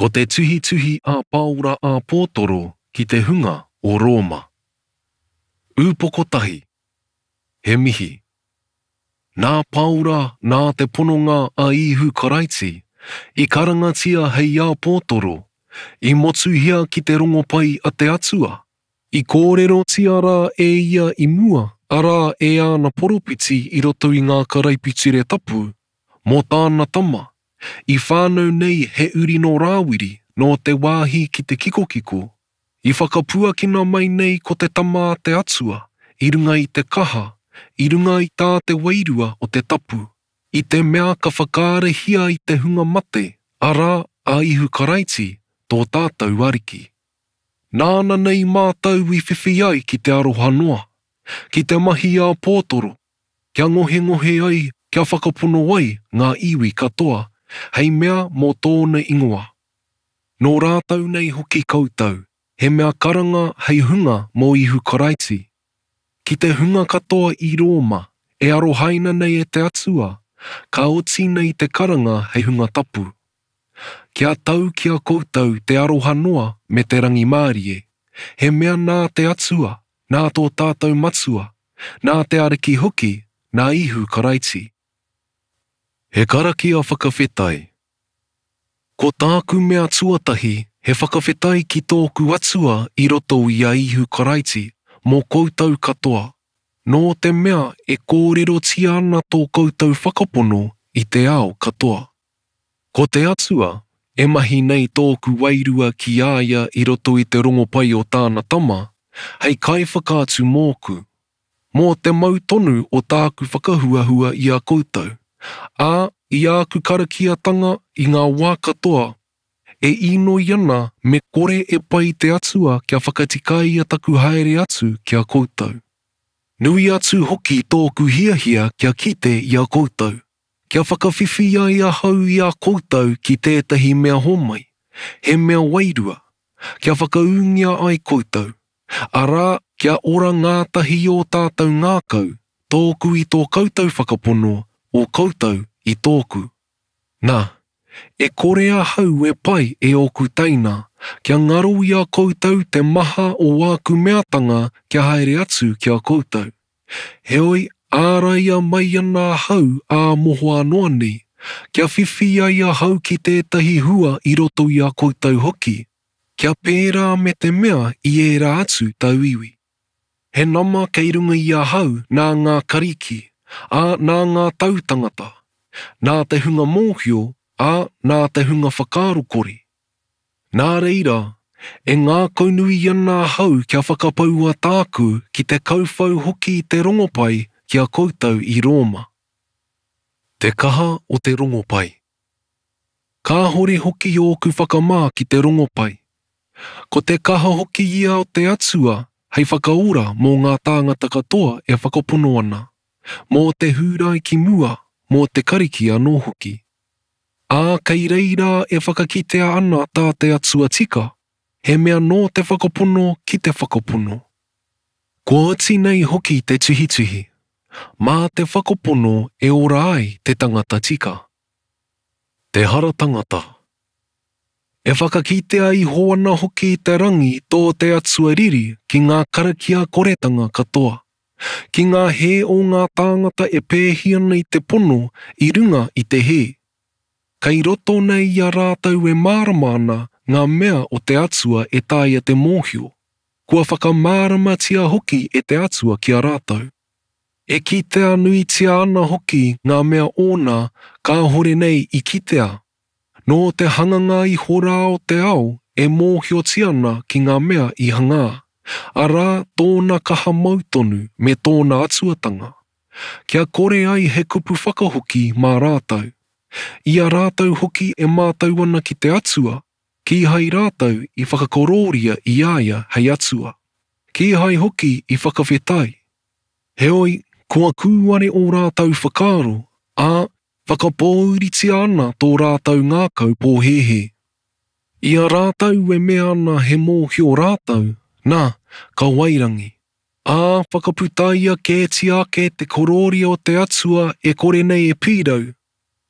Ko te tuhituhi a Paora Āpōtoro ki te hunga o Rōma. Ūpoko tahi. He mihi. Nā Paora, nā te pononga a Īhu Karaiti, i karangatia hei āpōtoro, i motuhia ki te rongopai a te Atua, i kōrerotia rā e ia i mua, arā e āna poropiti i roto i ngā karaipiture tapu, mō tāna Tama, I whānau nei he uri nō Rāwiri, nō te wāhi ki te kikokiko, i whakapuakina mai nei ko te Tama a te Atua, i runga i te kaha, i runga i tā te Wairua o te tapu, i te mea ka whakaarahia i te hunga mate, arā, a Ihu Karaiti, tō tātou Ariki. Nāna nei mātou i whiwhi ai ki te aroha noa, ki te mahi āpōtoro, kia ngohengohe ai, kia whakapono ai ngā iwi katoa, hei mea mō tōna ingoa. Nō rātou nei hoki koutou, he mea karanga hei hunga mō Ihu Karaiti. Ki te hunga katoa i Rōma, e arohaina nei e te Atua, ka oti nei te karanga hei hunga tapu. Kia tau ki a koutou te aroha noa me te rangimārie, he mea nā te Atua, nā tō tātou Matua, nā te Ariki hoki, nā Ihu Karaiti. He karakia whakawhetai. Ko tāku mea tuatahi he whakawhetai ki tōku Atua i roto i a Ihu Karaiti mō koutou katoa, nō te mea e kōrerotia ana tō koutou whakapono i te ao katoa. Ko te Atua, e mahi nei tōku wairua ki a ia i roto i te rongopai o tāna Tama, hei kaiwhakaatu mōku, mō te mau tonu o tāku whakahuahua i a koutou, ā, i āku karakiatanga i ngā wā katoa, e īnoi ana me kore e pai te Atua kia whakatikaia taku haere atu ki a koutou. Nui atu hoki tōku hiahia kia kite i a koutou. Kia whakawhiwhi ai ahau i a koutou ki tētahi mea homai, he mea wairua, kia whakaūngia ai koutou, arā, kia ora ngātahi ō tātou ngākau, tōku i tō koutou whakapono, ō koutou i tōku. Na, e kore ahau e pai e ōku teina, kia ngaro i a koutou te maha o āku meatanga kia haere atu ki a koutou. Heoi, āraia mai ana ahau ā mohoa noa nei, kia whiwhi ai ahau ki tētahi hua i roto i a koutou hoki, kia pērā me te mea i ērā atu tauiwi. He nama kei runga i ahau nā ngā Kariki, ā, nā ngā tautangata, nā te hunga mōhio, ā, nā te hunga whakaaro-kore. Nā reira, e ngākaunui ana ahau kia whakapaua tāku ki te kauwhau hoki i te rongopai ki a koutou i Rōma. Te kaha o te rongopai. Kāhore hoki ōku whakamā ki te rongopai. Ko te kaha hoki ia o te Atua hei whakaora mō ngā tāngata katoa e whakapono ana, mō te Hūrai ki mua, mō te Kariki anō hoki. Ā, kei reira e whakakitea ana tā te Atua tika, he mea nō te whakapono ki te whakapono. Kua oti nei hoki te tuhituhi, mā te whakapono e ora ai te tangata tika. Te hara tangata. E whakakitea iho ana hoki i te rangi tō te Atua riri ki ngā karakia koretanga katoa, ki ngā hē o ngā tāngata e pēhi ana i te pono i runga i te hē. Kei roto nei i a rātou e mārama ana ngā mea o te Atua e taea te mōhio, kua whakamāramatia hoki e te Atua ki a rātou. E kitea nuitia ana hoki ngā mea ōna kāhore nei i kitea, nō te hanganga iho rā o te ao e mōhiotia ana ki ngā mea i hangā, arā tōna kaha mau tonu me tōna atuatanga, kia kore ai he kupu whakahoki mā rātou. I a rātou hoki e mātau ana ki te Atua, kīhai rātou i whakakorōria i a ia hei Atua, kīhai hoki i whakawhetai. Heoi, kua kūare ō rātou whakaaro, ā, Whakapōuritia ana tō rātou ngākau pōhēhē. I a rātou e mea ana he mōhio rātou, nā, ka wairangi. Ā, whakaputaia kētia ake te korōria o te Atua e kore nei e pīrau,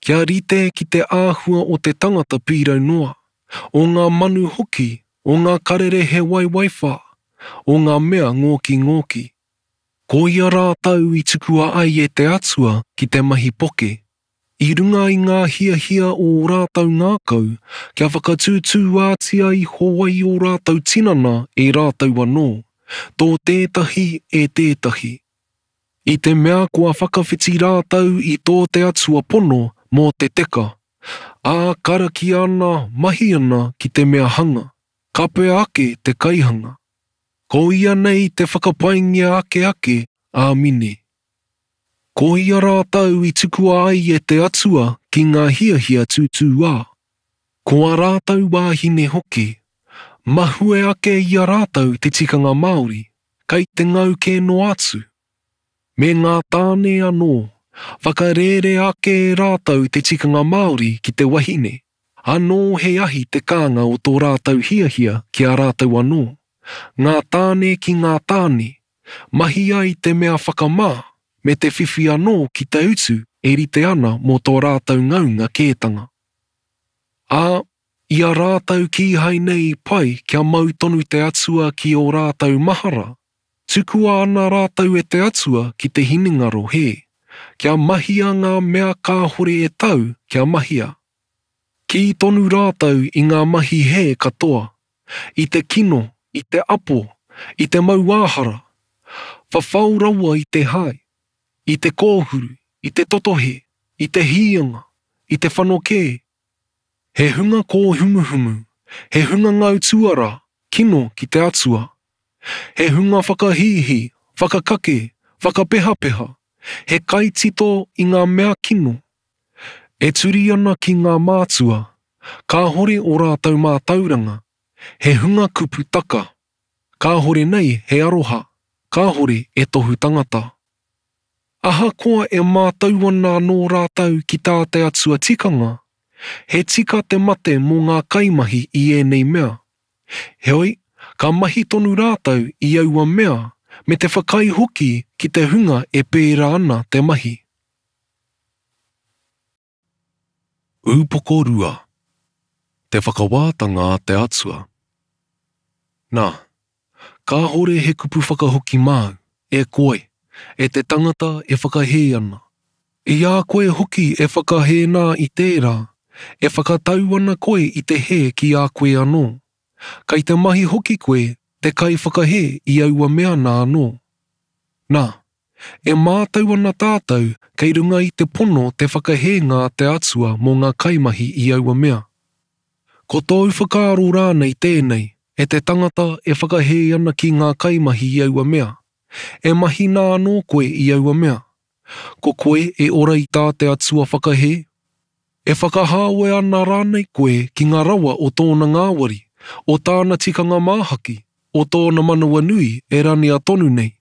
kia rite ki te āhua o te tangata pīrau noa. o ngā manu hoki, o ngā karerehe waiwaiwha, o ngā mea ngōkingōki. Koia rātou i tukua ai e te Atua ki te mahi poke, i runga i ngā hiahia o ō rātou ngākau, kia whakatūtūātia iho ai ō rātou tinana e rātou anō, tō tētahi e tētahi. I te mea kua whakawhiti rātou i tō te Atua pono mō te teka, ā, karakia ana, mahi ana ki te mea hanga, kapea ake te kaihanga. Ko ia nei te whakapaingia ake ake, āmine. Ko ia rātou i tukua ai e te Atua ki ngā hiahia tūtūā. Ko ā rātou wāhine hoki. Mahue ake i a rātou te tikanga Māori, kei te ngau kē noa atu. Me ngā tāne anō, whakarērea ake e rātou te tikanga Māori ki te wahine. Anō he ahi te kānga o tō rātou hiahia ki a rātou anō, ngā tāne ki ngā tāne, mahi ai te mea whakamā, me te whiwhi anō ki te utu e rite ana mō tō rātou ngaunga kētanga. Ā, i a rātou kīhai nei i pai kia mau tonu te Atua ki ō rātou mahara, tukua ana rātou e te Atua ki te hinengaro hē, kia mahia ngā mea kāhore e tau kia mahia. Kī tonu rātou i ngā mahi hē katoa, i te kino, i te apo, i te mauāhara, whawhao rawa i te hae, i te kōhuru, i te totohe, i te hīanga, i te whanokē. He hunga kōhumuhumu, he hunga ngau tuara, kino ki te Atua. He hunga whakahīhī, whakakake, whakapehapeha, he kaitito i ngā mea kino. E turi ana ki ngā mātua, kāhore ō rātou mātauranga, he hunga kupu taka, kāhore nei he aroha, kāhore e tohu tangata. Ahakoa e mātau ana anō rātou ki tā te Atua tikanga, he tika te mate mō ngā kaimahi i ēnei mea. Heoi, ka mahi tonu rātou i aua mea me te whakaae hoki ki te hunga e pērā ana te mahi. Ūpoko 2. Te whakawātanga a te Atua. Nā, kāhore he kupu whakahoki māu, e koe, e te tangata e whakahē ana. I a koe hoki e whakahē nā i tērā, e whakatau ana koe i te hē ki a koe anō. Kei te mahi hoki koe te kaiwhakahē i aua mea nā anō. Nā, E mātau ana tātou kei runga i te pono te whakahēnga a te Atua mō ngā kaimahi i aua mea. Ko tōu whakaaro rānei tēnei, e te tangata e whakahē ana ki ngā kaimahi i aua mea, e mahi nā anō koe i aua mea? Ko koe e ora i tā te Atua whakahē? E whakahāwea ana rānei koe ki ngā rawa o tōna ngāwari, o tāna tikanga māhaki, o tōna manawanui e ranea tonu nei?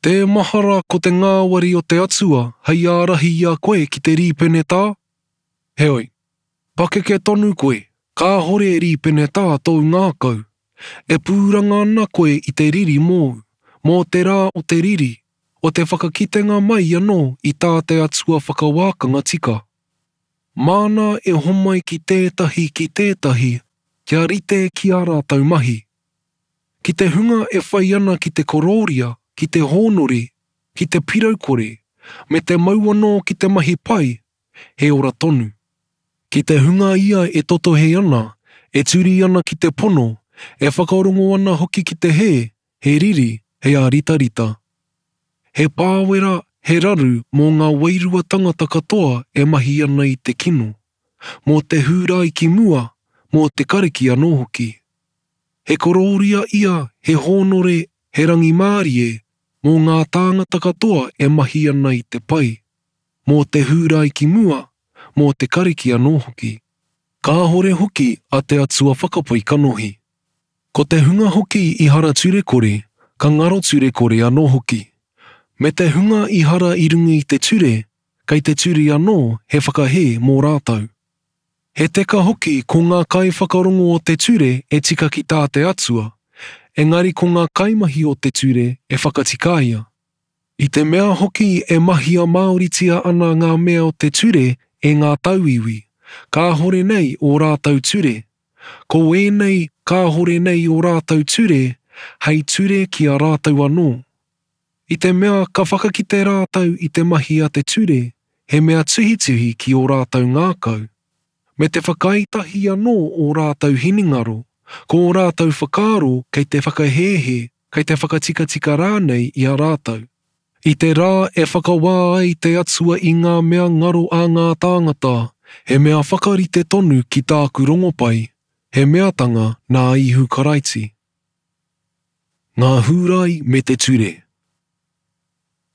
Tē mahara ko te ngāwari o te Atua hei ārahi i a koe ki te rīpenetā? Heoi, pakeke tonu koe, kāhore e rīpenetā tōu ngākau. E pūranga ana koe i te riri mōu, mō te rā o te riri, o te whakakitenga mai anō i tā te Atua whakawākanga tika. Māna e homai ki tētahi ki tētahi kia rite ki ā rātou mahi. Ki te hunga e whai ana ki te korōria, ki te hōnore, ki te piraukore, me te mau anō ki te mahi pai, he ora tonu. Ki te hunga ia e totohe ana, e turi ana ki te pono, e whakarongo ana hoki ki te hē, he riri, he āritarita. He pāwera, he raru mō ngā wairua tangata katoa e mahi ana i te kino, mō te Hūrai ki mua, mō te Kariki anō hoki. He korōria ia, he hōnore, he rangimārie mō ngā tāngata katoa e mahi ana i te pai, mō te Hūrai ki mua, mō te Kariki anō hoki. Kāhore hoki a te Atua whakapai kanohi. Ko te hunga hoki i hara turekore, ka ngaro turekore anō hoki. Me te hunga i hara i runga i te ture, kei te ture anō he whakahē mō rātou. He teka hoki ko ngā kaiwhakarongo o te ture e tika ki tā te Atua, engari ko ngā kaimahi o te ture e whakatikaia. I te mea hoki e mahia māoritia ana ngā mea o te ture e ngā tauiwi, kāhore nei ō rātou ture. Ko ēnei kāhore nei ō rātou ture hei ture ki a rātou anō. I te mea ka whakakite rātou i te mahi a te ture, he mea tuhituhi ki ō rātou ngākau, me te whakaae tahi anō ō rātou hinengaro, ko ō rātou whakaaro kei te whakahēhē, kei te whakatikatika rānei i a rātou. I te rā e whakawā ai te Atua i ngā mea ngaro a ngā tāngata, he mea whakarite tonu ki tāku rongopai, he meatanga nā Īhu Karaiti. Ngā Hūrai me te Ture.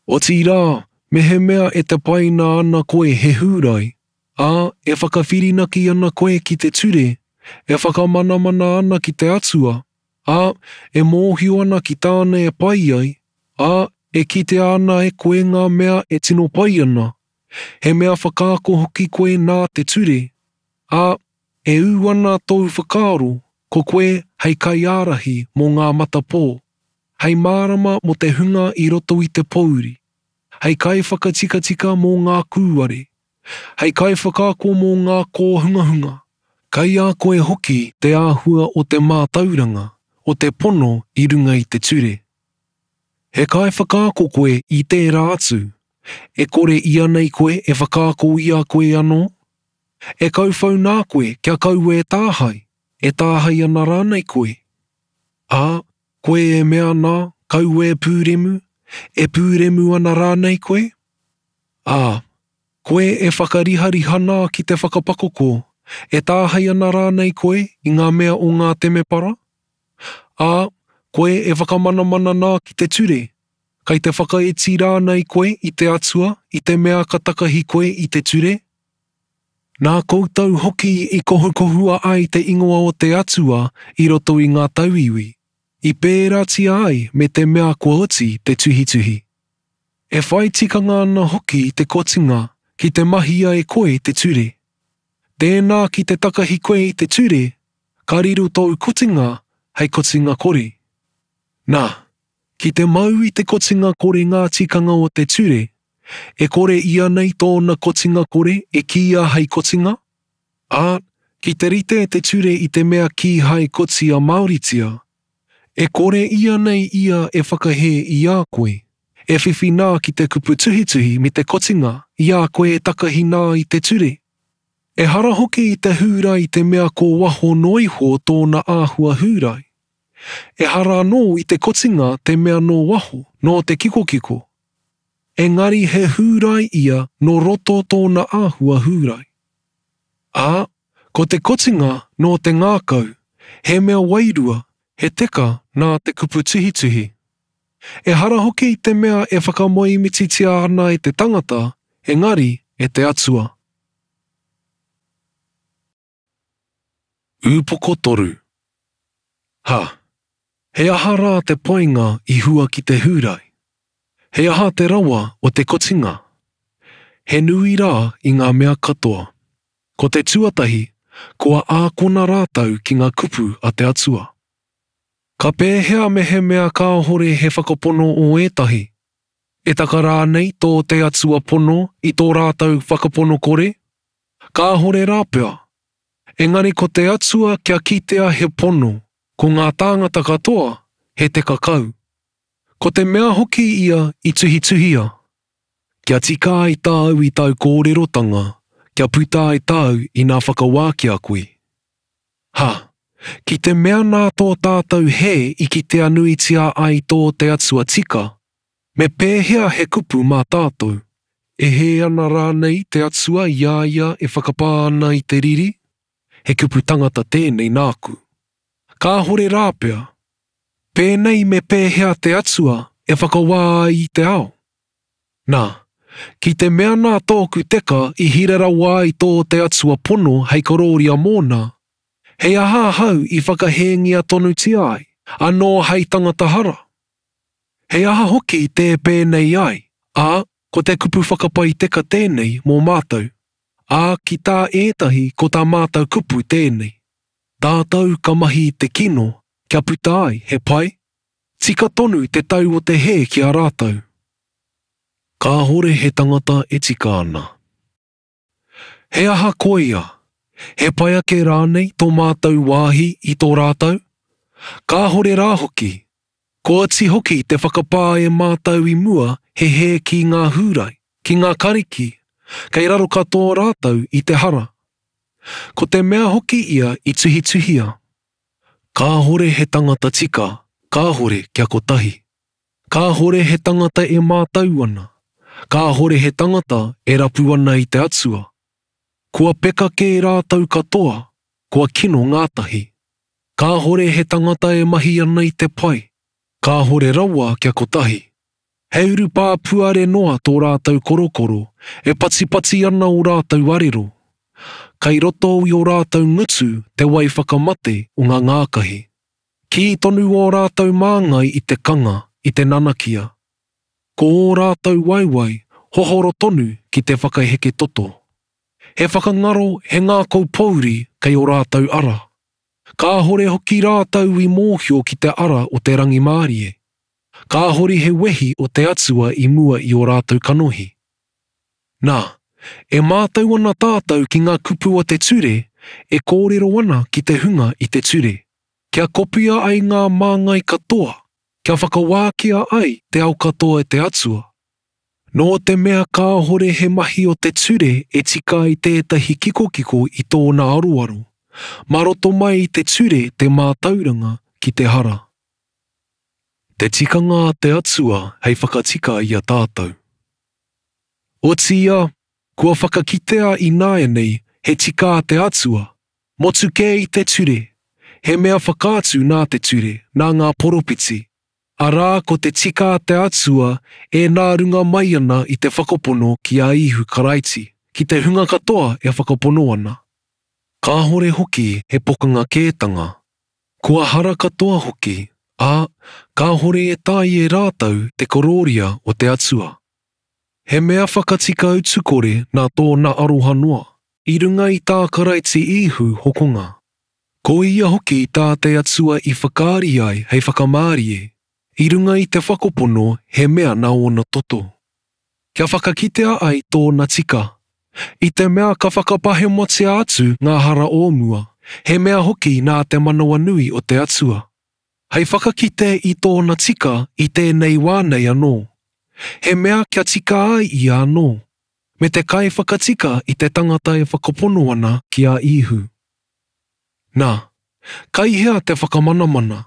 Otirā, mehemea e tapaina ana koe he Hūrai, ā, e whakawhirinaki ana koe ki te ture, e whakamanamana ana ki te Atua, ā, e mōhio ana ki tāna e pai ai, ā, e kitea ana e koe ngā mea e tino pai ana, he mea whakaako hoki koe nā te ture, ā, e ū ana tōu whakaaro ko koe hei kaiārahi mō ngā matapō, hei mārama mō te hunga i roto i te pōuri, hei kaiwhakatikatika mō ngā kūare, hei kaiwhakaako mō ngā kōhungahunga. Kei a koe hoki te āhua o te mātauranga, o te pono i runga i te ture. He kaiwhakaako koe i tērā atu, e kore ianei koe e whakaako i a koe anō? E kauwhau nā koe kia kaua e tāhae, e tāhae ana rānei koe? Ā, koe e mea nā, kaua e pūremu, e pūremu ana rānei koe? Ā, koe e whakarihariha nā ki te whakapakoko, e tāhae ana rānei koe i ngā mea o ngā temepara? Ā, koe e whakamanamana nā ki te ture, kei te whakaiti rānei koe i te Atua i te mea ka takahi koe i te ture? Nā koutou hoki i kohukohua ai te ingoa o te Atua i roto i ngā tauiwi, i pērātia ai me te mea kua oti te tuhituhi. E whai tikanga ana hoki te kotinga ki te mahia e koe te ture. Tēnā ki te takahi koe i te ture, ka riro tōu kotinga hei kotinga kore. Nā, ki te mau i te kotinga kore ngā tikanga o te ture, e kore ianei tōna kotinga kore e kīia hei kotinga? Ā, ki te rite te ture i te mea kīhai kotia māoritia, e kore ianei ia e whakahē i a koe, e whiwhi nā ki te kupu tuhituhi me te kotinga i a koe e takahi nā i te ture? Ehara hoki i te Hūrai te mea ko waho noa iho tōna āhua Hūrai. Ehara anō i te kotinga te mea nō waho, nō te kikokiko. Engari he Hūrai ia nō roto tōna āhua Hūrai. Ā, ko te kotinga nō te ngākau, he mea wairua, he teka nā te kupu tuhituhi. Ehara hoki i te mea e whakamoemititia ana e te tangata, engari e te Atua. Ūpoko 3. Ha! He aha rā te painga i hua ki te Hūrai? He aha te rawa o te kotinga? He nui rā i ngā mea katoa. Ko te tuatahi, kua ākona rātou ki ngā kupu a te Atua. Ka pēhea mehemea kāhore he whakapono o ētahi? E taka rānei tō te Atua pono i tō rātou whakapono kore? Kāhore rāpea. Engari ko te Atua kia kitea he pono, ko ngā tāngata katoa he teka kau. Ko te mea hoki ia i tuhituhia, Kia tika ai tāu i tāu kōrerotanga, kia puta ai tāu ina whakawākia koe. Ha! Ki te mea nā tō tātou hē i kitea nuitia ai tō te Atua tika, me pēhea he kupu mā tātou? E hē ana rānei te Atua i a ia e whakapā ana i te riri? He kupu tangata tēnei nāku. Kāhore rāpea, Pēnei me pēhea te Atua e whakawā ai i te ao? Nā, ki te mea nā tōku teka i hira rawa ai tō te Atua pono hei korōria mōna, he aha ahau i whakahēngia tonutia ai, anō hei tangata hara? He aha hoki tē pēnei ai, ā, ko te kupu whakapai teka tēnei mō mātou, ā, ki tā ētahi ko tā mātou kupu tēnei. Tātou ka mahi i te kino kia puta ai he pai, tika tonu te tau o te hē ki a rātou. Kāhore he tangata e tika ana. He aha koia? He pai ake rānei tō mātou wāhi i tō rātou? Kāhore rā hoki. Kua oti hoki te whakapā e mātou i mua he hē ki ngā Hūrai, ki ngā Kariki, kei raro katoa rātou i te hara. Ko te mea hoki ia i tuhituhia, Kāhore he tangata tika, kāhore kia kotahi. Kāhore he tangata e mātau ana, kāhore he tangata e rapu ana i te Atua. Kua peka kē rātou katoa, kua kino ngātahi. Kāhore he tangata e mahi ana i te pai, kāhore rawa kia kotahi. He urupā puare noa tō rātou korokoro, e patipati ana ō rātou arero. Kai roto i ō rātou ngutu te wai whakamate o ngā ngākahi. Kī tonu ō rātou māngai i te kanga, i te nanakia. Ko ō rātou waewae hohoro tonu ki te whakaheke toto. He whakangaro, he ngākau pōuri kei ō rātou ara. Kāhore hoki rātou i mōhio ki te ara o te rangimārie. Kāhore he wehi o te Atua i mua i ō rātou kanohi. Nā, e mātau ana tātou ki ngā kupu o te ture e kōrero ana ki te hunga i te ture, kia kopia ai ngā māngai katoa, kia whakawākia ai te ao katoa e te Atua. Nō te mea kāhore he mahi o te ture e tika ai tētahi kikokiko i tōna aroaro, mā roto mai i te ture te mātauranga ki te hara. Te tikanga a te Atua hei whakatika i a tātou. Otiia, kua whakakitea ināianei he tika a te Atua, motu kē i te ture, he mea whakaatu nā te ture, nā ngā poropiti, arā ko te tika a te Atua e nā runga mai ana i te whakapono ki a Īhu Karaiti, ki te hunga katoa e whakapono ana. Kāhore hoki he pokanga kētanga, Kua hara katoa hoki, ā, kāhore e taea e rātou te korōria o te Atua. He mea whakatika utukore nā tōna aroha noa, i runga i tā Karaiti Īhu hokonga. Ko ia hoki tā te Atua i whakaari ai hei whakamārie, i runga i te whakapono he mea nā ōna toto. Kia whakakitea ai tōna tika. I te mea ka whakapahemotia atu ngā hara o mua, he mea hoki nā te manawanui o te Atua. Hei whakakite i tōna tika i tēnei wā nei anō. He mea kia tika ai ia anō, me te kaiwhakatika i te tangata e whakapono ana ki a Īhu. Nā, kai hea te whakamanamana?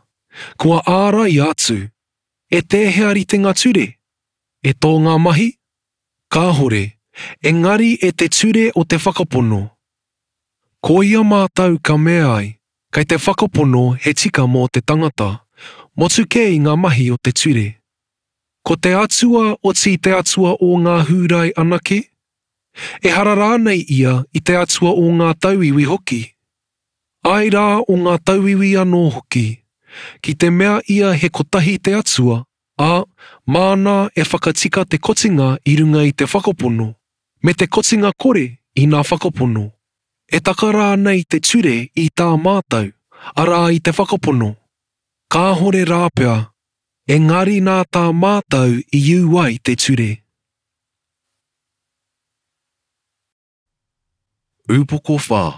Kua āraia atu. E tēhea ritenga ture? E tō ngā mahi? Kāhore, engari e te ture o te whakapono. Koia mātou ka mea ai, kei te whakapono he tika mō te tangata, motu kē i ngā mahi o te ture. Ko te Atua oti te Atua o ngā Hūrai anake? Ehara rānei ia i te Atua o ngā tauiwi hoki? Āe rā o ngā tauiwi anō hoki. Ki te mea ia he kotahi te Atua, ā, māna e whakatika te kotinga i runga i te whakapono, me te kotinga kore ina whakapono. E taka rānei te ture i tā mātou, arā i te whakapono? Kāhore rāpea, engari nā tā mātou i ū ai te ture. Ūpoko 4.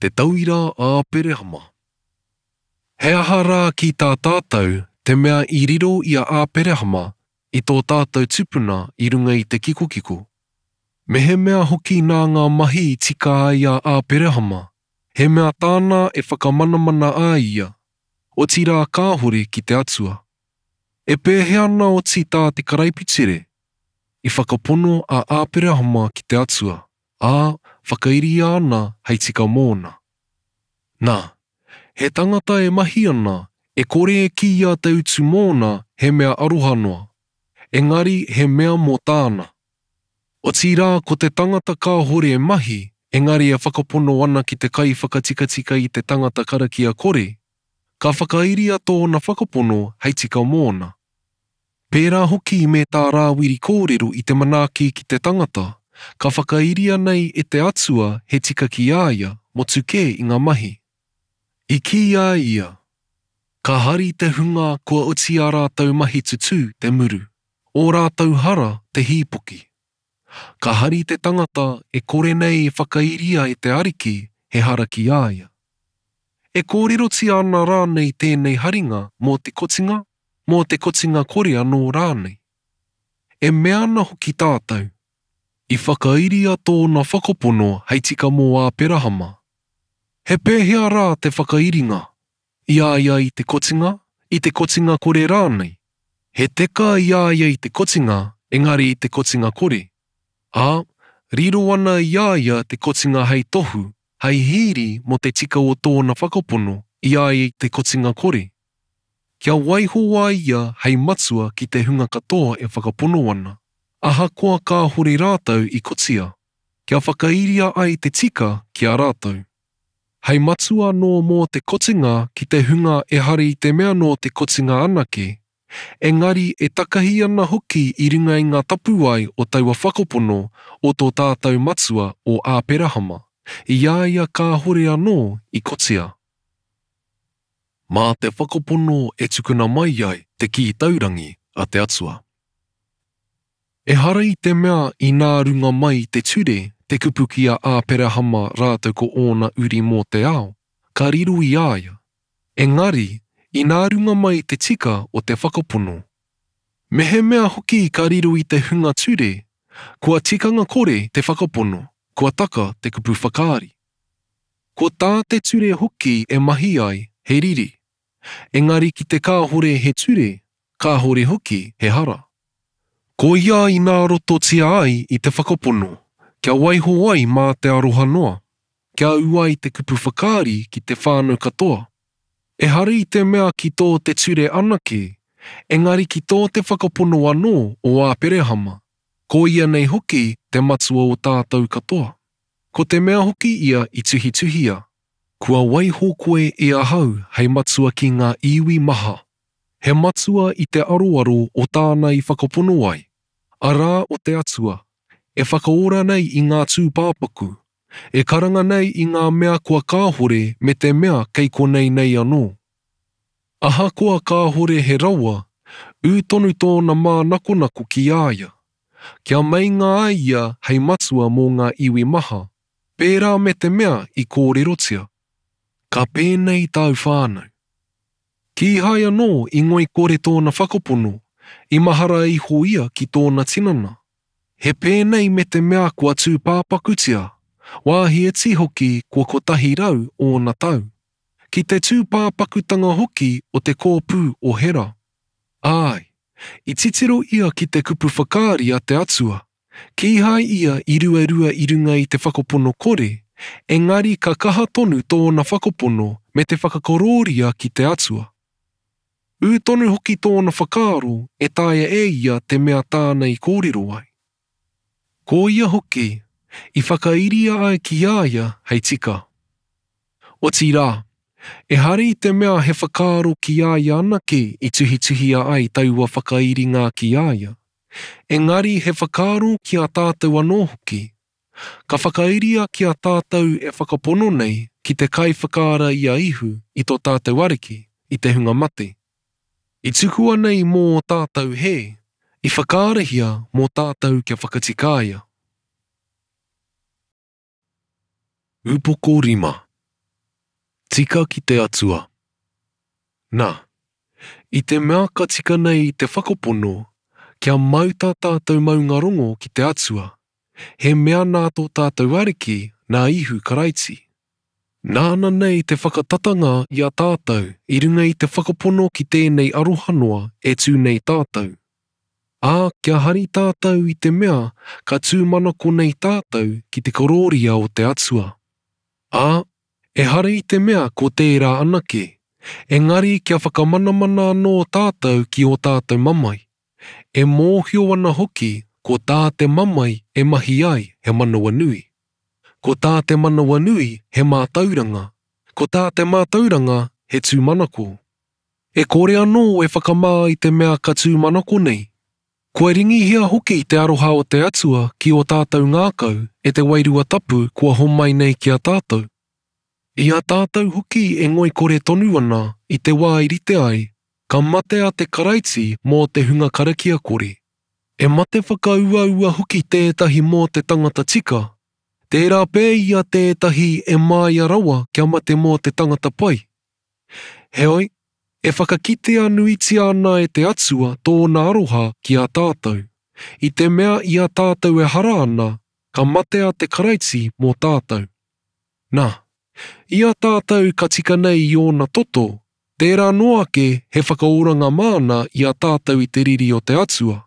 Te tauira a Aperehama. He aha rā ki tā tātou te mea i riro i a Aperehama i tō tātou tupuna i runga i te kikokiko? Mehemea hoki nā ngā mahi i tika ai a Aperehama, he mea tāna e whakamanamana ai ia, otirā kāhore ki te Atua. E pēhea ana oti tā te karaipiture? I whakapono a Aperehama ki te Atua, ā, whakairia ana hei tika mōna. Nā, he tangata e mahi ana, e kore e kīia te utu mōna he mea aroha noa, engari he mea mō tāna. Otirā ko te tangata kāhore e mahi, engari e whakapono ana ki te kaiwhakatikatika i te tangata karakia kore, ka whakairia tōna whakapono hei tika mōna. Pērā hoki me tā Rāwiri kōrero i te manaaki ki te tangata, ka whakairia nei e te Atua he tika ki a ia, motu kē i ngā mahi. I kī ai ia, Ka hari te hunga kua oti ā rātou mahi tutū te muru, ō rātou hara te hīpoki. Ka hari te tangata e kore nei e whakairia e te Ariki he hara ki a ia. E kōrerotia ana rānei tēnei haringa mō te kotinga, mō te kotinga kore anō rānei? E mea ana hoki tātou, I whakairia tōna whakapono hei tika mō Āperahama. He pēhea rā te whakairinga? I a ia i te kotinga, i te kotinga kore rānei? He teka i a ia i te kotinga, engari i te kotinga kore. Ā, riro ana i a ia te kotinga hei tohu, hei hīri mō te tika o tōna whakapono i a ia i te kotinga kore. Kia waiho a ia hei matua ki te hunga katoa e whakapono ana, ahakoa kāhore rātou i kotia, kia whakairia ai te tika ki a rātou. Hei matua anō mō te kotinga ki te hunga ehara i te mea nō te kotinga anake, engari e takahi ana hoki i runga i ngā tapuwae o taua whakapono o tō tātou matua o Āperahama, i a ia kāhore anō i kotia. Mā te whakapono e tukuna mai ai te kī taurangi a te Atua. Ehara i te mea inā runga mai i te ture te kupu ki a Āperahama rātou ko ōna uri mō te ao, ka riro i a ia. Engari, inā runga mai i te tika o te whakapono. Mehemea hoki ka riro i te hunga ture, kua tikanga kore te whakapono, kua taka te kupu whakaari. Ko tā te ture hoki e mahi ai, he riri. Engari ki te kāhore he ture, kāhore hoki he hara. Ko ia inā rototia ai i te whakapono, kia waiho ai mā te aroha noa, kia ū ai te kupu whakaari ki te whānau katoa. Ehara i te mea ki tō te ture anake, engari ki tō te whakapono anō o Āperehama, ko ia nei hoki te matua o tātou katoa. Ko te mea hoki ia i tuhituhia, Kua waiho koe e ahau hei matua ki ngā iwi maha, he matua i te aroaro o tāna i whakapono ai, arā o te Atua, e whakaora nei i ngā tūpāpaku, e karanga nei i ngā mea kua kāhore me te mea kei konei nei anō. Ahakoa kāhore he rawa, ū tonu tōna mānakonako ki a ia. kia meinga ai ia hei matua mō ngā iwi maha, pērā me te mea i kōrerotia, Ka pēnei tāu whānau. Kīhai anō i ngoikore tōna whakapono, i mahara iho ia ki tōna tinana. He pēnei me te mea kua tūpāpakutia, wāhi iti hoki kua 100 ōna tau. Ki te tūpāpakutanga hoki o te kōpū o Hera. Āe, i titiro ia ki te kupu whakaari a te Atua. Kīhai ia i ruarua i runga i te whakapono kore, engari ka kaha tonu tōna whakapono me te whakakorōria ki te Atua. Ū tonu hoki tōna whakaaro e taea e ia te mea tāna i kōrero ai. Ko ia hoki, i whakairia ai ki a ia hei tika. Otirā, ehara i te mea he whakaaro ki a ia anake i tuhituhia ai taua whakairinga ki a ia, engari he whakaaro ki a tātou anō hoki. Ka whakairia ki a tātou e whakapono nei ki te Kaiwhakaara i a Ihu, i tō tātou Ariki, i te hunga mate. I tukua nei mō ō tātou hē, i whakaarahia mō tātou kia whakatikaia. Upoko rima. Tika ki te Atua. Na, i te mea ka tika nei te whakapono, kia mau tā tātou maungarongo ki te Atua, he mea nā tō tātou Ariki, nā Ihu Karaiti. Nāna nei te whakatatanga i a tātou i runga i te whakapono ki tēnei aroha noa e tū nei tātou. Ā, kia hari tātou i te mea ka tūmanako nei tātou ki te korōria o te Atua. Ā, ehara i te mea ko tērā anake, engari kia whakamanamana anō tātou ki ō tātou mamae, e mōhio ana hoki ko tā te mamae e mahi ai he manawanui. Ko tā te manawanui he mātauranga, ko tā te mātauranga he tūmanako. E kore anō e whakamā i te mea ka tūmanako nei. Kua ringihia hoki te aroha o te Atua ki ō tātou ngākau e te Wairua Tapu kua homai nei ki a tātou. I a tātou hoki e ngoikore tonu ana i te wā i rite ai, ka mate a te Karaiti mō te hunga karakia kore. E mate whakauaua hoki tētahi mō te tangata tika, tērā pea ia tētahi e māia rawa kia mate mō te tangata pai. Heoi, e whakakitea nuitia ana e te Atua tōna aroha ki a tātou, i te mea i a tātou e hara ana, ka mate a te Karaiti mō tātou. Nā, i a tātou ka tika nei i ōna toto, Tērā noa ake he whakaoranga māna i a tātou i te riri o te Atua.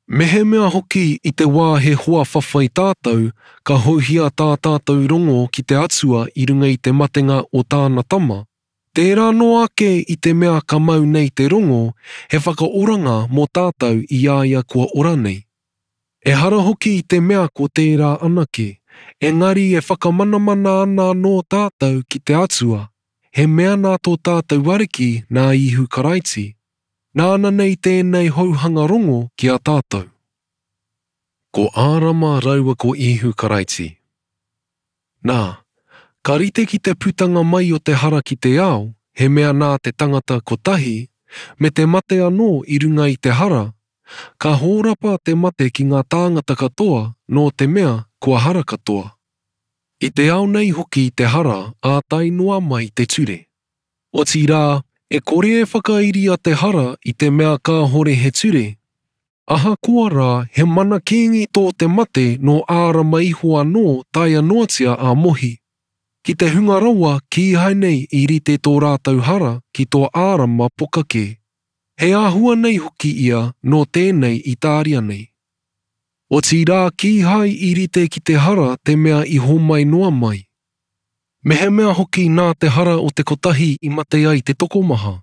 Mehemea hoki i te wā he hoa whawhai tātou, ka houhia tā tātou rongo ki te Atua i runga i te matenga o tāna Tama, tērā noa ake i te mea ka mau nei te rongo, he whakaoranga mō tātou i a ia kua ora nei. Ehara hoki i te mea ko tērā anake, engari e whakamanamana ana anō tātou ki te Atua, He mea nā tō tātou Ariki nā Īhu Karaiti, nāna nei tēnei houhanga rongo ki a tātou. Ko Ārama raua ko Īhu Karaiti. Nā, ka rite ki te putanga mai o te hara ki te ao, he mea nā te tangata kotahi, me te mate anō i runga i te hara, ka hōrapa te mate ki ngā tāngata katoa nō te mea kua hara katoa. I te ao nei hoki te hara ā tae noa mai te ture. Otirā, e kore e whakairia te hara i te mea kāhore he ture. Ahakoa rā, he mana kīngi tō te mate nō Ārama iho anō taea noatia a Mohi. Ki te hunga rawa kīhai nei i rite tō rātou hara ki tō Ārama poka kē. He āhua nei hoki ia nō tēnei i tāria nei. Otirā kīhai i rite ki te hara te mea i homai noa mai. Mehemea hoki nā te hara o te kotahi i mate ai te tokomaha,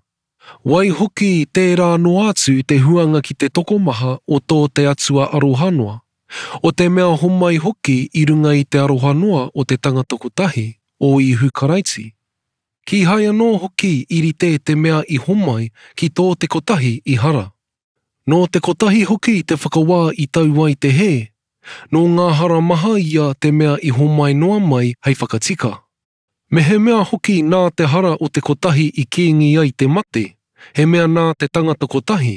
waihoki tērā noa atu te huanga ki te tokomaha o tō te Atua aroha noa, o te mea homai hoki i runga i te aroha noa o te tangata kotahi, o Īhu Karaiti. Kīhai anō hoki i rite te mea i homai ki tō te kotahi i hara. Nō te kotahi hoki te whakawā i tau ai te hē, nō ngā hara maha ia te mea i homai noa mai hei whakatika. Mehemea hoki nā te hara o te kotahi i kīngi ai te mate, he mea nā te tangata kotahi,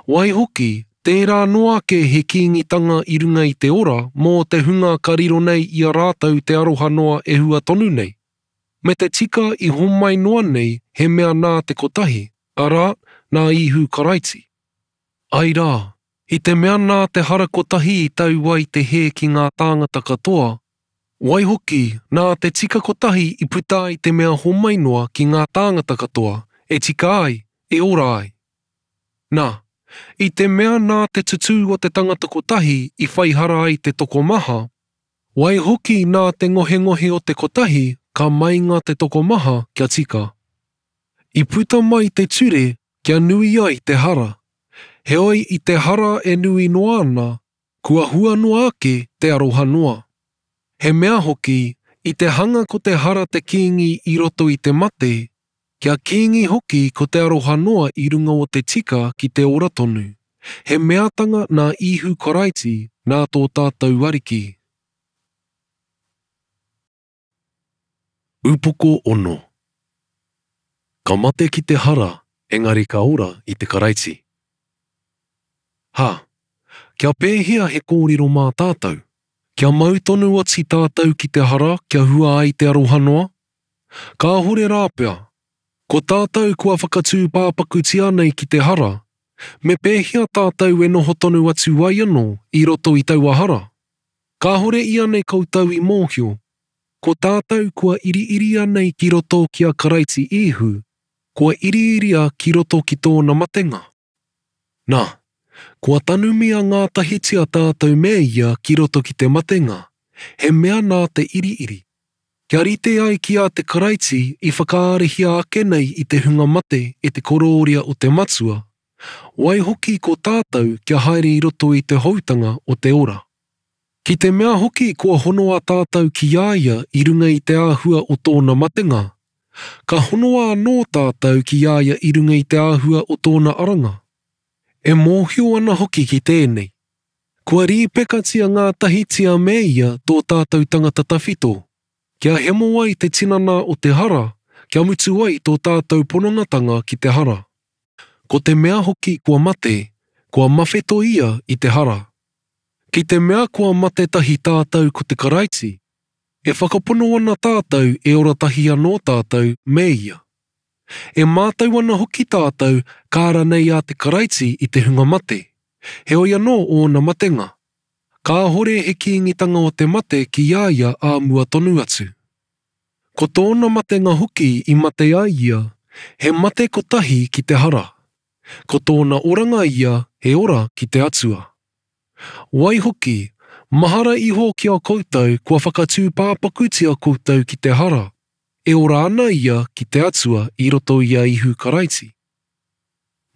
waihoki, tērā noa ake he kīngitanga i runga i te ora mō te hunga ka riro nei i a rātou te aroha noa e hua tonu nei. Me te tika i homai noa nei he mea nā te kotahi, arā, nā Īhu Karaiti. Ai rā, i te mea nā te hara kotahi i tau ai te hē ki ngā tāngata katoa, waihoki, nā te tika kotahi i puta ai te mea homai noa ki ngā tāngata katoa, e tika ai, e ora ai. Nā, i te mea nā te tutū o te tangata kotahi i whai hara ai te tokomaha, waihoki nā te ngohengohe o te kotahi ka meinga te tokomaha kia tika. I puta mai te ture kia nui ai te hara. Heoi i te hara e nui noa ana, kua hua noa ake te aroha noa. He mea hoki, i te hanga ko te hara te kīngi i roto i te mate, kia kīngi hoki ko te aroha noa i runga o te tika ki te ora tonu. He meatanga nā Īhu Karaiti, nā tō tātou Ariki. Upoko ono. Ka mate ki te hara, engari ka ora i te Karaiti. Ha! Kia pēhea he kōrero mā tātou? Kia mau tonu oti tātou ki te hara kia hua ai te aroha noa? Kāhore rāpea. Ko tātou kua whakatūpāpakutia nei ki te hara, me pēhea tātou e noho tonu atu ai anō i roto i taua hara? Kāhore ianei koutou i mōhio, Ko tātou kua iriiria nei ki roto ki a Karaiti Īhu, kua iriiria ki roto ki tōna matenga. Nā, kua tanumia ngātahitia tātou me ia ki roto ki te matenga, he mea nā te iriiri, kia rite ai ki a te Karaiti i whakaarahia ake nei i te hunga mate e te korōria o te Matua, waihoki ko tātou kia haere i roto i te houtanga o te ora. Ki te mea hoki kua honoa tātou ki a ia i runga i te āhua o tōna matenga, ka honoa anō tātou ki a ia i runga i te āhua o tōna aranga. E mōhio ana hoki ki tēnei, kua rīpekatia ngātahitia me ia tō tātou tangata tawhito, kia hemo ai te tinana o te hara, kia mutu ai tō tātou ponongatanga ki te hara. Ko te mea hoki kua mate, Kua mawheto ia i te hara. Ki te mea kua mate tahi tātou ko te Karaiti, e whakapono ana tātou e ora tahi anō tātou me ia. E mātau ana hoki tātou ka ara nei a te Karaiti i te hunga mate, heoi anō ōna matenga. Kāhore he kīngitanga o te mate ki a ia ā mua tonu atu. Ko tōna matenga hoki i mate ai ia, he mate kotahi ki te hara. Ko tōna oranga ia he ora ki te Atua. Waihoki, mahara iho ki a koutou kua whakatūpāpakutia koutou ki te hara, e ora ana ia ki te Atua i roto i a Ihu Karaiti.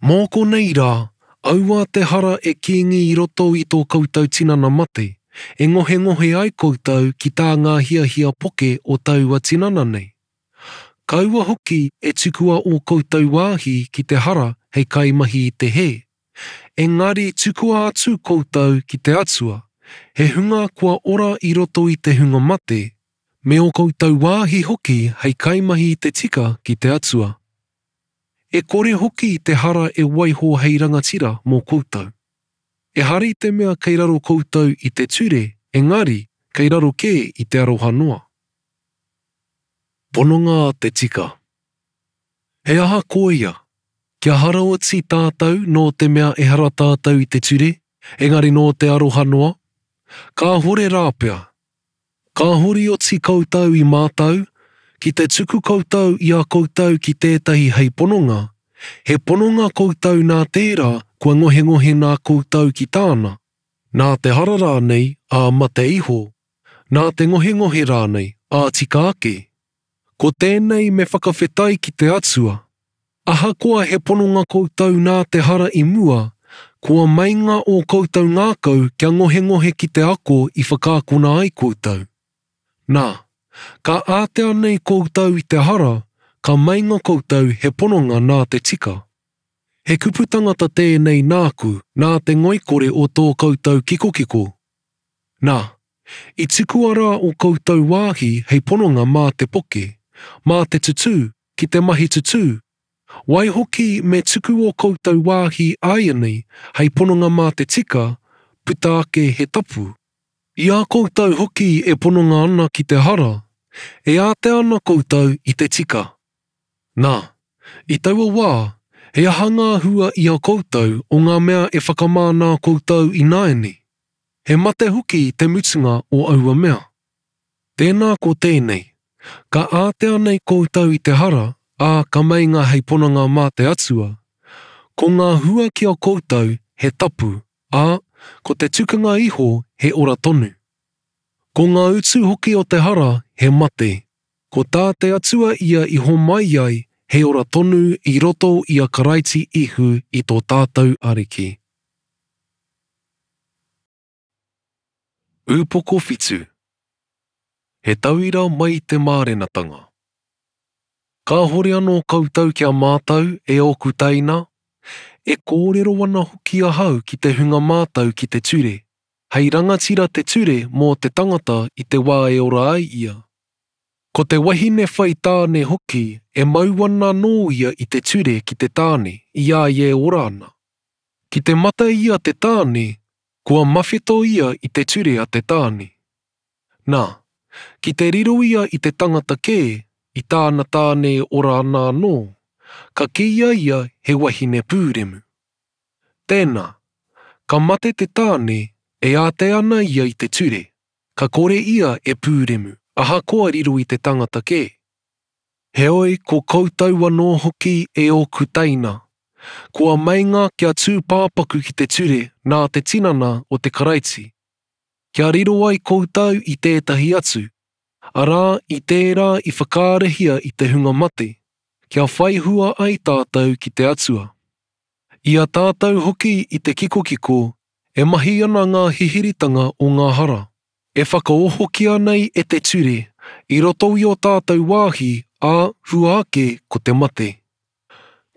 Mō konei rā, aua te hara e kīngi i roto i tō koutou tinana mate, e ngohengohe ai koutou ki tā ngā hiahia poke o taua tinana nei. Kaua hoki e tukua ō koutou wāhi ki te hara hei kaimahi i te hē, engari tukua atu koutou ki te Atua, he hunga kua ora i roto i te hunga mate, me ō koutou wāhi hoki hei kaimahi i te tika ki te Atua. E kore hoki te hara e waiho hei rangatira mō koutou. Ehara i te mea kei raro koutou i te ture, engari kei raro kē i te aroha noa. Pononga a te tika. He aha koia? Kia hara oti tātou nō te mea ehara tātou i te ture, engari nō te aroha noa? Kāhore rāpea. Kāhore oti koutou i mātau, ki te tuku koutou i a koutou ki tētahi hei pononga, he pononga koutou nā tērā kua ngohengohe nā koutou ki tāna, nā te hara rānei, ā mate iho, Nā te ngohengohe rānei, ā tika ake? Ko tēnei me whakawhetai ki te Atua. Ahakoa he pononga koutou nā te hara i mua, kua meinga ō koutou ngākau kia ngohengohe ki te ako i whakaakona ai koutou. Nā, ka ātea nei koutou i te hara, ka meinga koutou he pononga nā te tika. He kupu tangata tēnei nāku, nā te ngoikore o tō koutou kikokiko. Nā, i tukua rā ō koutou wāhi hei pononga mā te poke, mā te tutū, ki te mahi tutū, waihoki me tuku ō koutou wāhi āianei hei pononga mā te tika, puta ake he tapu. I a koutou hoki e pononga ana ki te hara, e ātea ana koutou i te tika. Nā, i taua wā, he aha ngā hua i a koutou o ngā mea e whakamā nā koutou ināianei? He mate hoki te mutunga o aua mea. Tēnā ko tēnei, ka ātea nei koutou i te hara, ā, ka meinga hei pononga mā te Atua. Ko ngā hua ki a koutou he tapu, ā, ko te tukanga iho he ora tonu. Ko ngā utu hoki o te hara he mate. Ko tā te Atua ia i homai ai he ora tonu i roto i a Karaiti Ihu i tō tātou Ariki. Ūpoko whitu He tauira mai i te mārenatanga. Kāhore anō koutou kia mātau, e ōku teina, e kōrero ana hoki ahau ki te hunga mātau ki te ture, hei rangatira te ture mō te tangata i te wā e ora ai ia. Ko te wahine whai tāne hoki e mau ana anō ia i te ture ki te tāne i a ia e ora ana. Ki te mate ia te tāne, kua mawhito ia i te ture a te tāne. Nā, ki te riro ia i te tangata kē, i tāna tāne e ora ana anō, ka kīia ia he wahine pūremu. Tēnā, ka mate te tāne, e ātea ana ia i te ture, ka kore ia e pūremu, ahakoa riro i te tangata kē. Heoi ko koutou anō hoki e ōku teina, kua meinga kia tūpāpaku ki te ture nā te tinana o te Karaiti, kia riro ai koutou i tētahi atu, arā i tērā i whakaarahia i te hunga mate, kia whai hua ai tātou ki te Atua. I a tātou hoki i te kikokiko, e mahi ana ngā hihiritanga o ngā hara. E whakaohokia nei e te ture, i roto i ō tātou wāhi, ā, hua ake ko te mate.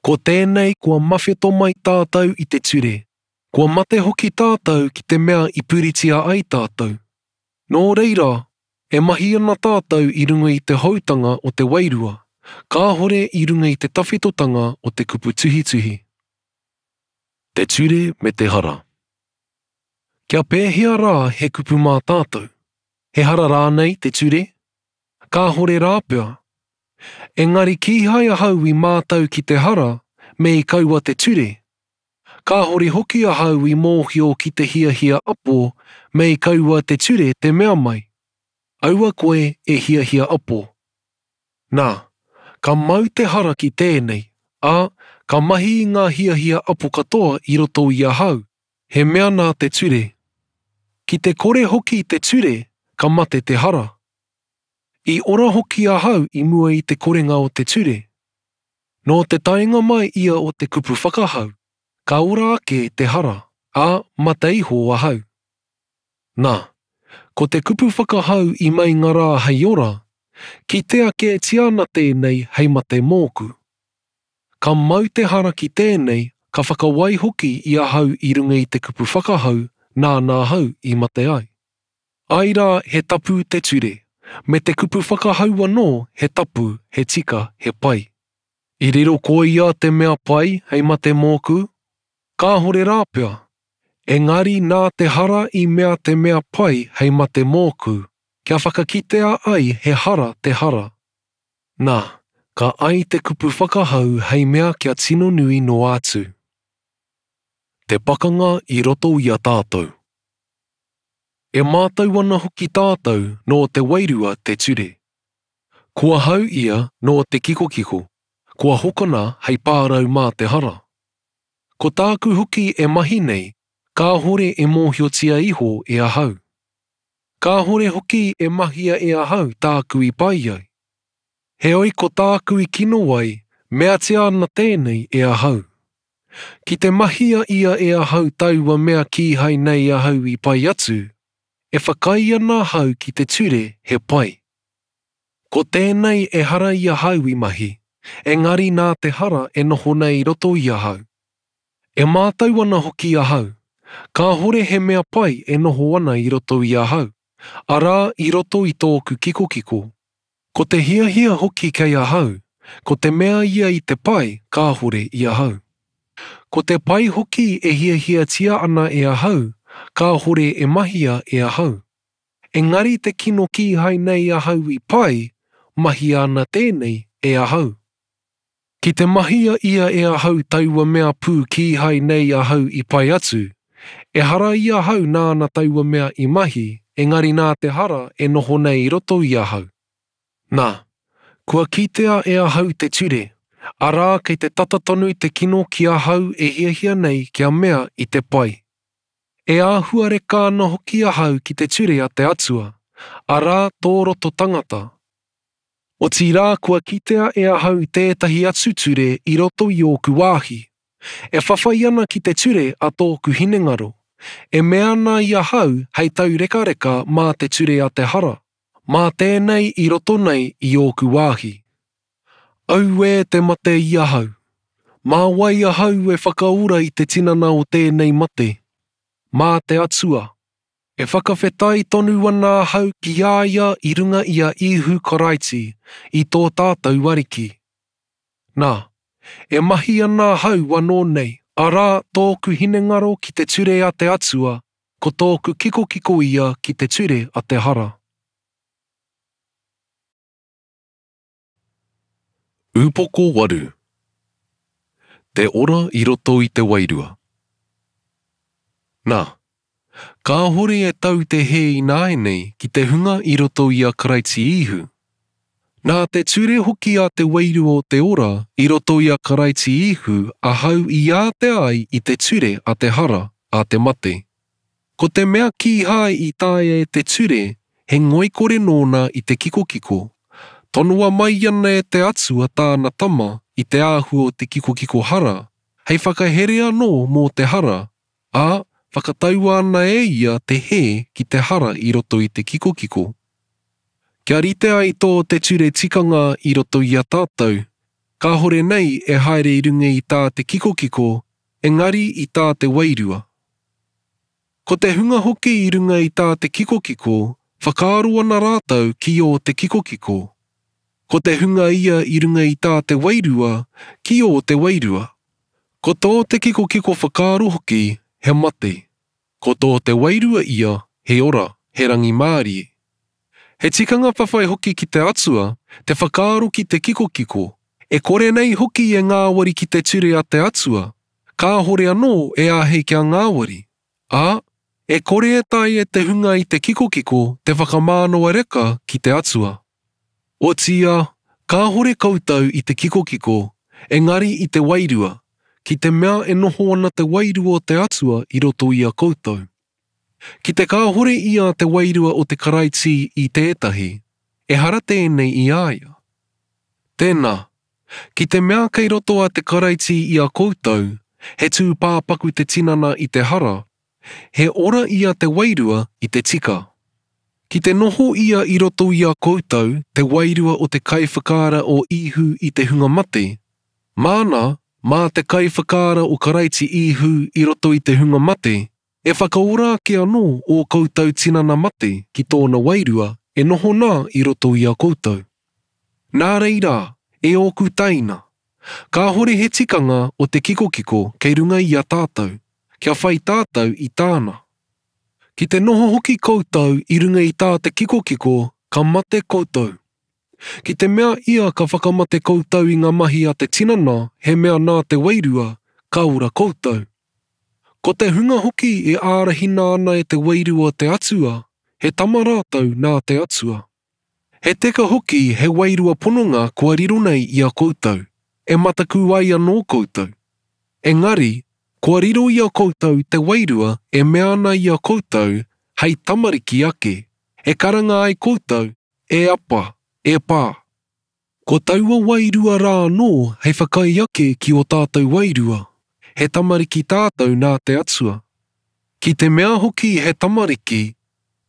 Ko tēnei kua mawheto mai tātou i te ture, kua mate hoki tātou ki te mea i puritia ai tātou. Nō reira, e mahi ana tātou i runga i te houtanga o te wairua, kāhore i runga i te tawhitotanga o te kupu tuhituhi. Te ture me te hara. Kia pēhea rā he kupu mā tātou? He hara rānei te ture? Kāhore rāpea. Engari kīhai ahau i mātau ki te hara me i kaua te ture. Kāhore hoki ahau i mōhio ki te hiahia apo me i kaua te ture te mea mai, Aua koe e hiahia apo. Nā, ka mau te hara ki tēnei, ā, ka mahi i ngā hiahia apo katoa i roto i ahau, he mea nā te ture. Ki te kore hoki te ture, ka mate te hara. I ora hoki ahau i mua i te korenga o te ture. Nō te taenga mai ia o te kupu whakahau, ka ora ake te hara, ā, mate iho ahau. Nā, ko te kupu whakahau i meinga rā hei ora, kitea kētia ana tēnei hei mate mōku. Ka mau te hara ki tēnei, ka whakawai hoki i ahau i runga i te kupu whakahau nāna ahau i mate ai. Ai rā he tapu te ture, me te kupu whakahau anō he tapu, he tika, he pai. I riro koia te mea pai hei mate mōku? Kāhore rāpea. Engari nā te hara i mea te mea pai hei mate mōku, kia whakakitea ai he hara te hara. Nā, ka ai te kupu whakahau hei mea kia tino nui noa atu. Te pakanga i roto i a tātou. E mātau ana hoki tātou nō te Wairua te ture. Ko ahau ia nō te kikokiko, kua hokona hei pārau mā te hara. Ko tāku hoki e mahi nei, kāhore e mōhiotia iho e ahau. Kāhore hoki e mahia e ahau tāku i pai ai. Heoi ko tāku i kino ai, meatia ana tēnei e ahau. Ki te mahia ia e ahau taua mea kīhai nei ahau i pai atu, e whakaae ana ahau ki te ture he pai. Ko tēnei ehara i ahau i mahi, engari nā te hara e noho nei i roto i ahau. E mātau ana hoki ahau, kāhore he mea pai e noho ana i roto i ahau, arā i roto i tōku kikokiko. Ko te hiahia hoki kei ahau, ko te mea ia i te pai kāhore i ahau. Ko te pai hoki e hiahiatia ana e ahau, kāhore e mahia e ahau. Engari te kino kīhai nei ahau i pai, mahia ana tēnei e ahau. Ki te mahia ia e ahau taua mea pū kīhai nei ahau i pai atu, ehara i ahau nāna taua mea i mahi, engari nā te hara e noho nei i roto i ahau. Nā, kua kitea e ahau te ture, arā kei te tata tonu te kino ki ahau e hiahia nei kia mea i te pai. E āhuareka ana hoki ahau ki te ture a te Atua, arā tō roto tangata. Otirā kua kitea e ahau tētahi atu ture i roto i ōku wāhi, e whawhai ana ki te ture a tōku hinengaro, e mea ana i ahau hei taurekareka mā te ture a te hara, mā tēnei i roto nei i ōku wāhi. Auē te mate i ahau! Mā wai ahau e whakaora i te tinana o tēnei mate? Mā te Atua. E whakawhetai tonu ana ahau ki a ia i runga i a Īhu Karaiti, i tō tātou Ariki. Nā, e mahi ana ahau anō nei, arā, tōku hinengaro ki te ture a te Atua, ko tōku kikokiko ia ki te ture a te hara. Ūpoko 8. Te ora i roto i te wairua. Nā, kāhore e tau te hē ināianei ki te hunga i roto i a Karaiti Īhu. Nā te ture hoki a te wairua o te ora i roto i a Karaiti Īhu ahau i ātea ai i te ture a te hara, a te mate. Ko te mea kīhai i taea e te ture, he ngoikore nōna i te kikokiko. Tonoa mai ana e te Atua tāna Tama i te āhua o te kikokiko hara, hei whakahere anō mō te hara, ā, whakataua ana e ia te hē ki te hara i roto i te kikokiko. Kia rite ai tō te ture tikanga i roto i a tātou, kāhore nei e haere i runga i tā te kikokiko, engari i tā te wairua. Ko te hunga hoki i runga i tā te kikokiko, whakaaro ana rātou ki ō te kikokiko. Ko te hunga ia i runga i tā te wairua, ki ō te wairua. Ko tō te kikokiko whakaaro hoki he mate, ko tō te wairua ia he ora, he rangimārie. He tikanga whawhai hoki ki te Atua te whakaaro ki te kikokiko, e kore nei hoki e ngāwari ki te ture a te Atua, kāhore anō e āhei kia ngāwari, ā, e kore e taea e te hunga i te kikokiko te whakamānawa reka ki te Atua. Otiia, kāhore koutou i te kikokiko, engari i te Wairua, ki te mea e noho ana te Wairua o te Atua i roto i a koutou. Ki te kāhore ia te Wairua o te Karaiti i tētahi, ehara tēnei i a ia. Tēnā, ki te mea kei roto a te Karaiti i a koutou, he tūpāpaku te tinana i te hara, He ora ia te wairua i te tika. Ki te noho ia i roto i a koutou te wairua o te Kaiwhakaara o Īhu i te hunga mate, māna, mā te Kaiwhakaara o Karaiti Īhu i roto i te hunga mate, e whakaora ake anō ō koutou tinana mate ki tōna wairua e noho nā i roto i a koutou. Nā reira, e ōku teina, kāhore he tikanga o te kikokiko kei runga i a tātou, kia whai tātou i tāna. Ki te noho hoki koutou i runga i tā te kikokiko, ka mate koutou. Ki te mea ia ka whakamate koutou i ngā mahi a te tinana, he mea nā te Wairua, ka ora koutou. Ko te hunga hoki e ārahina ana e te Wairua o te Atua, he tama rātou nā te Atua. He teka hoki he wairua pononga kua riro nei i a koutou, e matakū ai anō koutou. Engari, kua riro i a koutou te Wairua e mea ana i a koutou hei tamariki ake, e karanga ai koutou, E Apa, e Pā. Ko taua Wairua rā anō hei whakai ake ki ō tātou wairua, he tamariki tātou nā te Atua. Ki te mea hoki he tamariki,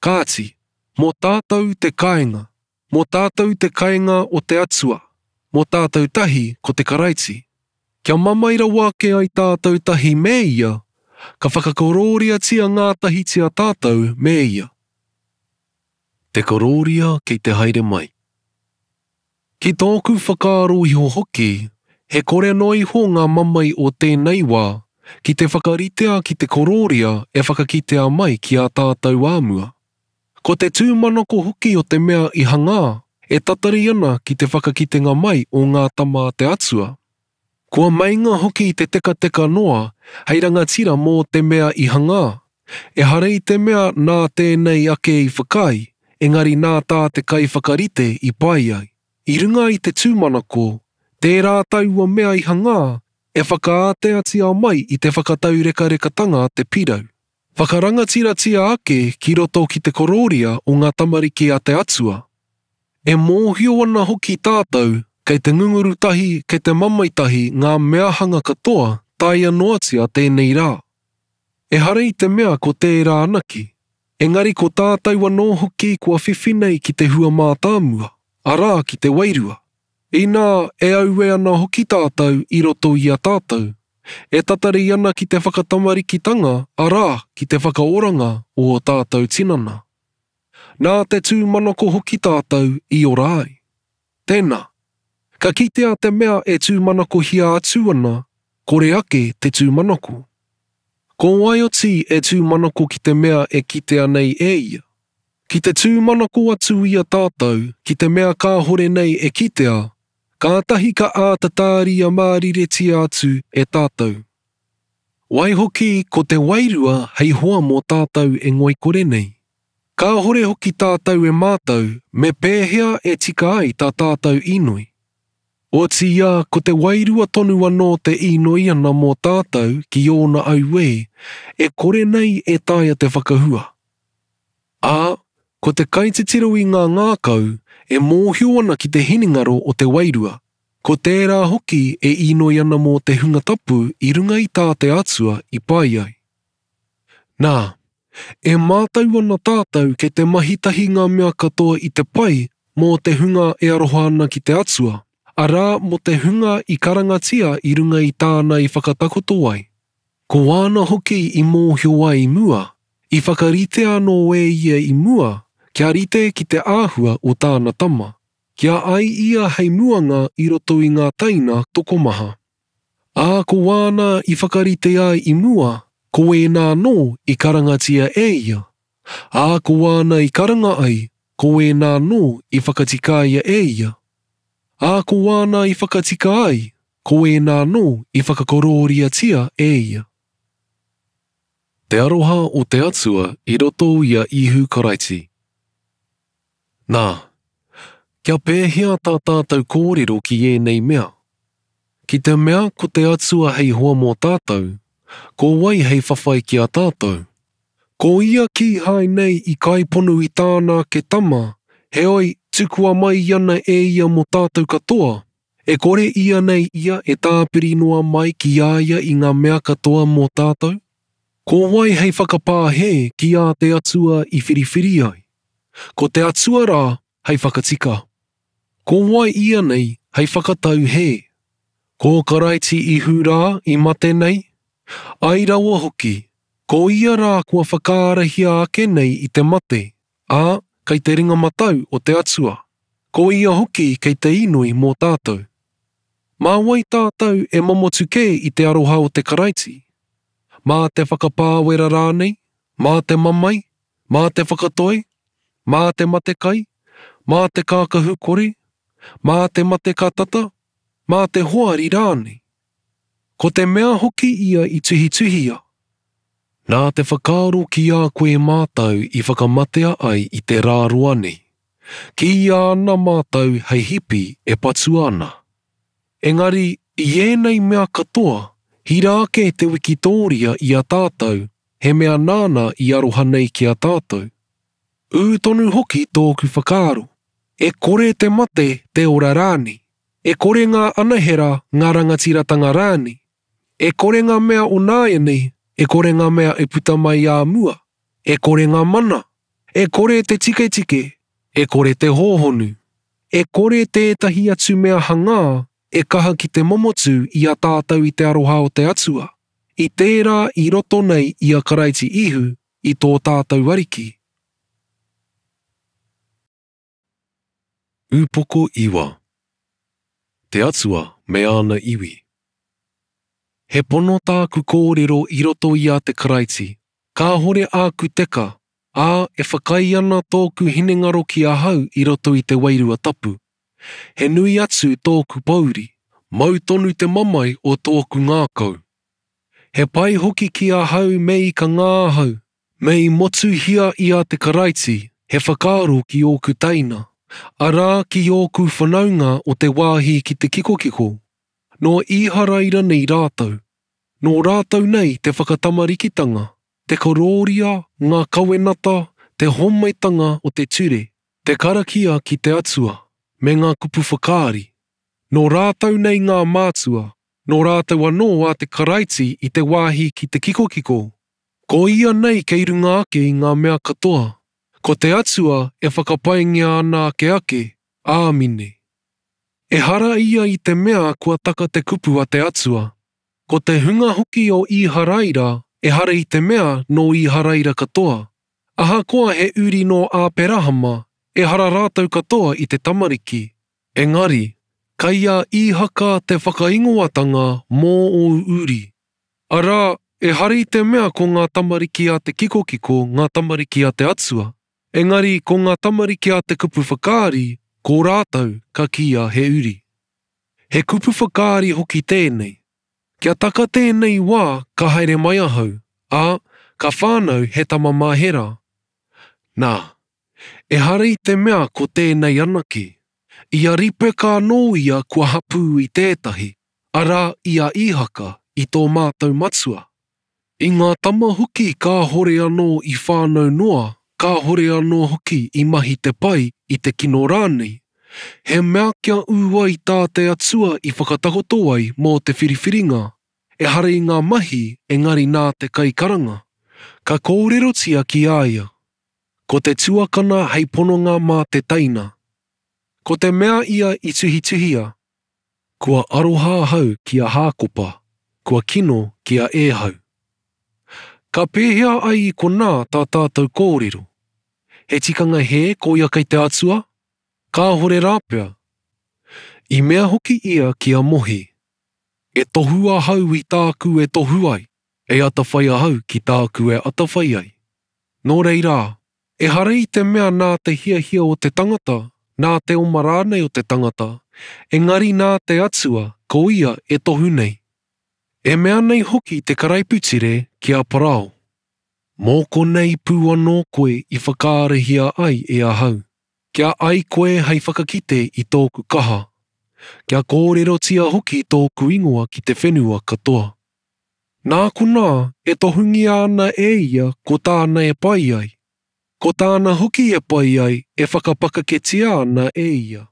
kāti, Mō tātou te kāinga, mō tātou te kāinga o te Atua, mō tātou tahi ko te Karaiti. Kia mamae rawa ake ai tātou tahi me ia, ka whakakorōriatia ngātahitia tātou me ia. Te korōria kei te haere mai. Ki tōku whakaaro iho hoki, he kore noa iho ngā mamae o tēnei wā ki te whakaritea ki te korōria e whakakitea mai ki a tātou ā mua. Ko te tūmanako hoki o te mea i hangā, e tatari ana ki te whakakitenga mai o ngā tama a te Atua. Kua meinga hoki te tekateka noa hei rangatira mō te mea i hangā, ehara i te mea nā tēnei ake i whakaae, engari nā tā te kaiwhakarite i pai ai. I runga i te tūmanako, tērā taua mea i hangā, e whakaāteatia mai i te whakataurekarekatanga a te pirau. Whakarangatiratia ake ki roto ki te korōria o ngā tamariki a te Atua. E mōhio ana hoki tātou, kei te ngunguru tahi, kei te mamae tahi ngā mea hanga katoa taea noatia tēnei rā. Ehara i te mea ko tērā anake, engari ko tātou anō hoki kua whiwhi nei ki te hua mātāmua, arā ki te Wairua. Inā, e aue ana hoki tātou i roto i a tātou, e tatari ana ki te whakatamarikitanga, arā, ki te whakaoranga o ō tātou tinana. Nā te tūmanako hoki tātou i ora ai. Tēnā, ka kitea te mea e tūmanakohia atu ana, kore ake te tūmanako. Ko wai oti e tūmanako ki te mea e kitea nei e ia? Ki te tūmanako atu i a tātou ki te mea kāhore nei e kitea, kātahi ka āta tāria māriretia atu e tātou. Waihoki ko te Wairua hei hoa mō tātou e ngoikore nei. Kāhore hoki tātou e mātau me pēhea e tika ai tā tātou īnoi. Otiia, ko te Wairua tonu anō te īnoi ana mō tātou ki ōna auē e kore nei e taea te whakahua. Ā, ko te kaititiro i ngā ngākau, e mōhio ana ki te hinengaro o te Wairua, ko tērā hoki e īnoi ana mō te hunga tapu i runga i tā te Atua i pai ai. Nā, e mātau ana tātou kei te mahi tahi ngā mea katoa i te pai mō te hunga e aroha ana ki te Atua, arā mō te hunga i karangatia i runga i tāna i whakatakoto ai. Ko āna hoki i mōhio ai i mua, i whakaritea anō e ia i mua kia rite ki te āhua o tāna tama, kia ai ia hei muanga i roto i ngā teina tokomaha. Ā, ko āna i whakarite ai i mua, ko ēnā anō i karangatia e ia. Ā, ko āna i karanga ai, ko ēnā anō i whakatikaia e ia. Ā, ko āna i whakatika ai, ko ēnā anō i whakakorōriatia e ia. Te aroha o te Atua i roto i a Īhu Karaiti. Nā, kia pēhea tā tātou kōrero ki ēnei mea? Ki te mea ko te Atua hei hoa mō tātou, ko wai hei whawhai ki a tātou? Ko ia kīhai nei i kaiponu i tāna ake Tama, heoi, tukua mai ana e ia mō tātou katoa, e kore ianei ia e tāpiri noa mai ki a ia i ngā mea katoa mō tātou? Ko wai hei whakapā hē ki ā te Atua i whiriwhiri ai? Ko te Atua rā hei whakatika. Ko wai ianei hei whakatau hē? Ko Karaiti Ihu rā i mate nei? Ai rawa hoki, ko ia rā kua whakaarahia ake nei i te mate, ā, kei te ringa matau o te Atua. Ko ia hoki kei te inoi mō tātou. Mā wai tātou e momotu kē i te aroha o te Karaiti? Mā te whakapāwera rānei? Mā te mamae? Mā te whakatoi? Mā te matekai? Mā te kākahu kore? Mā te mate ka tata? Mā te hoari rānei? Ko te mea hoki ia i tuhituhia. Nā te whakaaro ki a koe mātou i whakamatea ai i te rā roa nei. Kīia ana mātou hei hipi e patua ana. Engari, i ēnei mea katoa, hira ake te wikitōria i a tātou, he mea nāna i aroha nei ki a tātou. Ū tonu hoki tōku whakaaro, e kore te mate te ora rānei, e kore ngā anahera ngā rangatiratanga rānei, e kore ngā mea o nāianei, e kore ngā mea e puta mai ā mua, e kore ngā mana, e kore te tiketike, e kore te hōhonu, e kore tētahi atu mea hangā e kaha ki te momotu i a tātou i te aroha o te Atua, i tērā i roto nei i a Karaiti Ihu, i tō tātou Ariki. Ūpoko iwa. Te Atua me āna iwi. He pono tāku kōrero i roto i a te Karaiti, kāhore āku teka, ā, e whakaae ana tōku hinengaro ki ahau i roto i te Wairua Tapu. He nui atu tōku pōuri, mau tonu te mamae o tōku ngākau. He pai hoki ki ahau me i kangā ahau, me i motuhia i a te Karaiti he whakaaro ki ōku teina, arā ki ōku whanaunga o te wāhi ki te kikokiko, nō Īharaira nei rātou, nō rātou nei te whakatamarikitanga, te korōria, ngā kawenata, te homaitanga o te ture, te karakia ki te Atua, me ngā kupu whakaari. Nō rātou nei ngā mātua, nō rātou anō a te Karaiti i te wāhi ki te kikokiko. Ko ia nei kei runga ake i ngā mea katoa. Ko te Atua e whakapaingia ana ake ake. Āmine. Ehara ia i te mea kua taka te kupu a te Atua. Ko te hunga hoki o Īharaira ehara i te mea nō Īharaira katoa. Ahakoa he uri nō Āperahama, ehara rātou katoa i te tamariki. Engari, kei a Īhaka te whakaingoatanga mō ōu uri. Arā, ehara i te mea ko ngā tamariki a te kikokiko ngā tamariki a te Atua, engari ko ngā tamariki a te kupu whakaari, ko rātou ka kīia he uri. He kupu whakaari hoki tēnei. Kia taka tēnei wā ka haere mai ahau, ā, ka whānau he tama mā Hera. Nā, Ehara i te mea ko tēnei anake. I a Ripeka anō ia kua hapū i tētahi, arā, i a Īhaka, i tō mātou matua. I ngā tama hoki kāhore anō i whānau noa, kāhore anō hoki i mahi te pai, i te kino rānei, he mea kia ū ai tā te Atua i whakatakoto ai mō te whiriwhiringa, ehara i ngā mahi engari nā te kaikaranga. Ka kōrerotia ki a ia. Ko te tuakana hei pononga mā te teina. Ko te mea ia i tuhituhia, Kua aroha ahau ki a Hākopa, kua kino ki a Ēhau. Ka pēhea ai i konā tā tātou kōrero? He tikanga hē koia kei te Atua? Kāhore rāpea. I mea hoki ia ki a Mohi. E tohu ahau i tāku e tohu ai, e atawhai ahau ki tāku e atawhai ai. Nō reira, ehara i te mea nā te hiahia o te tangata, nā te oma rānei o te tangata, engari nā te Atua, ko ia e tohu nei. E mea nei hoki te karaipiture ki a Parao, Mō konei pū anō koe i whakaarahia ai e ahau, kia ai koe hei whakakite i tōku kaha, kia kōrerotia hoki tōku ingoa ki te whenua katoa. Nā konā e tohungia ana e ia ko tāna e pai ai, ko tāna hoki e pai ai e whakapakaketia ana e ia.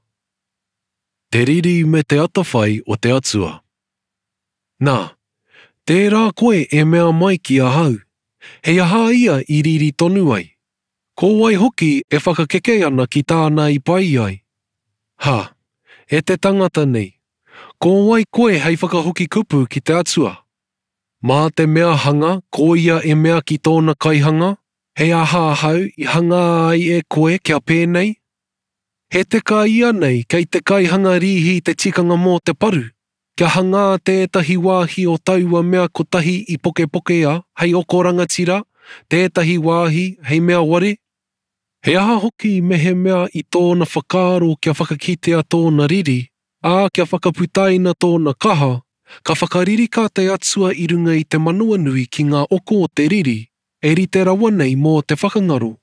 Te riri me te atawhai o te Atua. Nā, tērā koe e mea mai ki ahau, He aha ia i riri tonu ai? Ko wai hoki e whakakeke ana ki tāna i pai ai? Ha, e te tangata nei, ko wai koe hei whakahoki kupu ki te Atua? Mā te mea hanga ko ia e mea ki tōna kaihanga, He aha ahau i hangā ai e koe kia pēnei? He teka ianei kei te kaihanga rīhi te tikanga mō te paru, kia hangā tētahi wāhi o taua mea kotahi i pokepokea hei oko rangatira, tētahi wāhi hei mea ware? He aha hoki mehemea i tōna whakaaro kia whakakitea tōna riri, ā, kia whakaputaina tōna kaha, ka whakaririka te Atua i runga i te manawanui ki ngā oko o te riri, e rite rawa nei mō te whakangaro.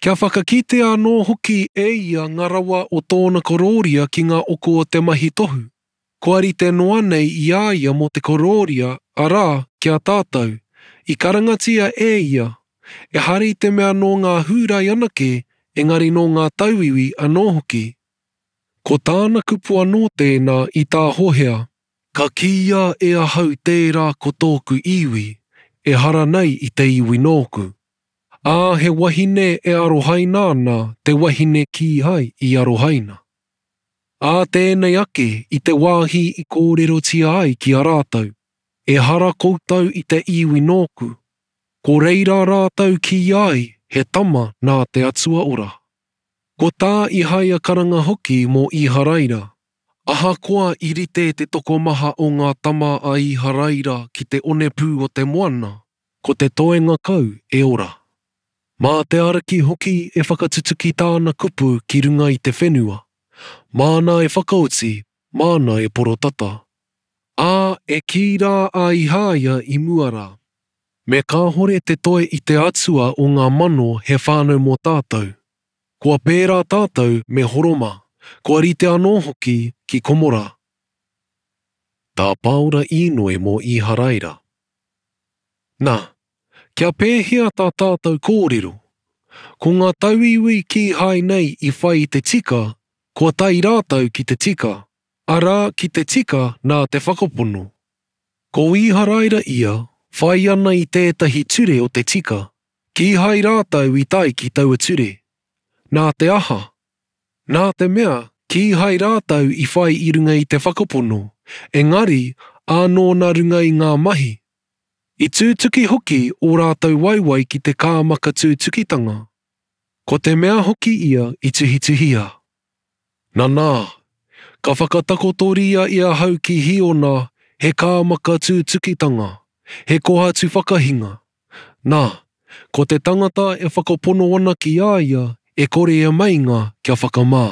Kia whakakitea anō hoki e ia ngā rawa o tōna korōria ki ngā oko o te mahi tohu, kua rite noa nei i a ia mō te korōria, arā, ki a tātou, i karangatia e ia, ehara i te mea nō ngā Hūrai anake, engari nō ngā tauiwi anō hoki. Ko tāna kupu anō tēnā i tā Hohea, Ka kīia e ahau tērā ko tōku iwi, ehara nei i te iwi nōku. Ā, he wahine e arohaina ana te wahine kīhai i arohaina. Ā tēnei ake i te wāhi i kōrerotia ai ki a rātou, Ehara koutou i te iwi nōku, ko reira rātou kīia ai he tama nā te Atua ora. Ko tā Ihaia karanga hoki mō Īharaira, Ahakoa i rite te tokomaha o ngā tama a Īharaira ki te onepū o te moana, ko te toenga kau e ora. Mā te Ariki hoki e whakatutuki tāna kupu ki runga i te whenua, māna e whakaoti, māna e porotata. Ā, e kī rā a Ihāia i mua rā. Me kāhore te toe i te Atua o ngā mano he whānau mō tātou. Kua pērā tātou me Horoma, kua rite anō hoki ki Komora. Tā Pāora īnoi mō Īharaira. Na, kia pēhea tā tātou kōrero? Ko ngā tauiwi kīhai nei i whai i te tika, kua tae rātou ki te tika, arā, ki te tika nā te whakapono. Ko Īharaira ia, whai ana i tētahi ture o te tika, kīhai rātou i tae ki taua ture. Nā te aha? Nā te mea, kīhai rātou i whai i runga i te whakapono, engari ānō nā runga i ngā mahi. I tūtuki hoki ō rātou waewae ki te kāmaka tūtukitanga. Ko te mea hoki ia i tuhituhia. Nanā, ka whakatakotoria e ahau ki Hīona he kāmaka tūtukitanga, he kohatu whakahinga. Nā, ko te tangata e whakapono ana ki a ia e kore e meinga kia whakamā.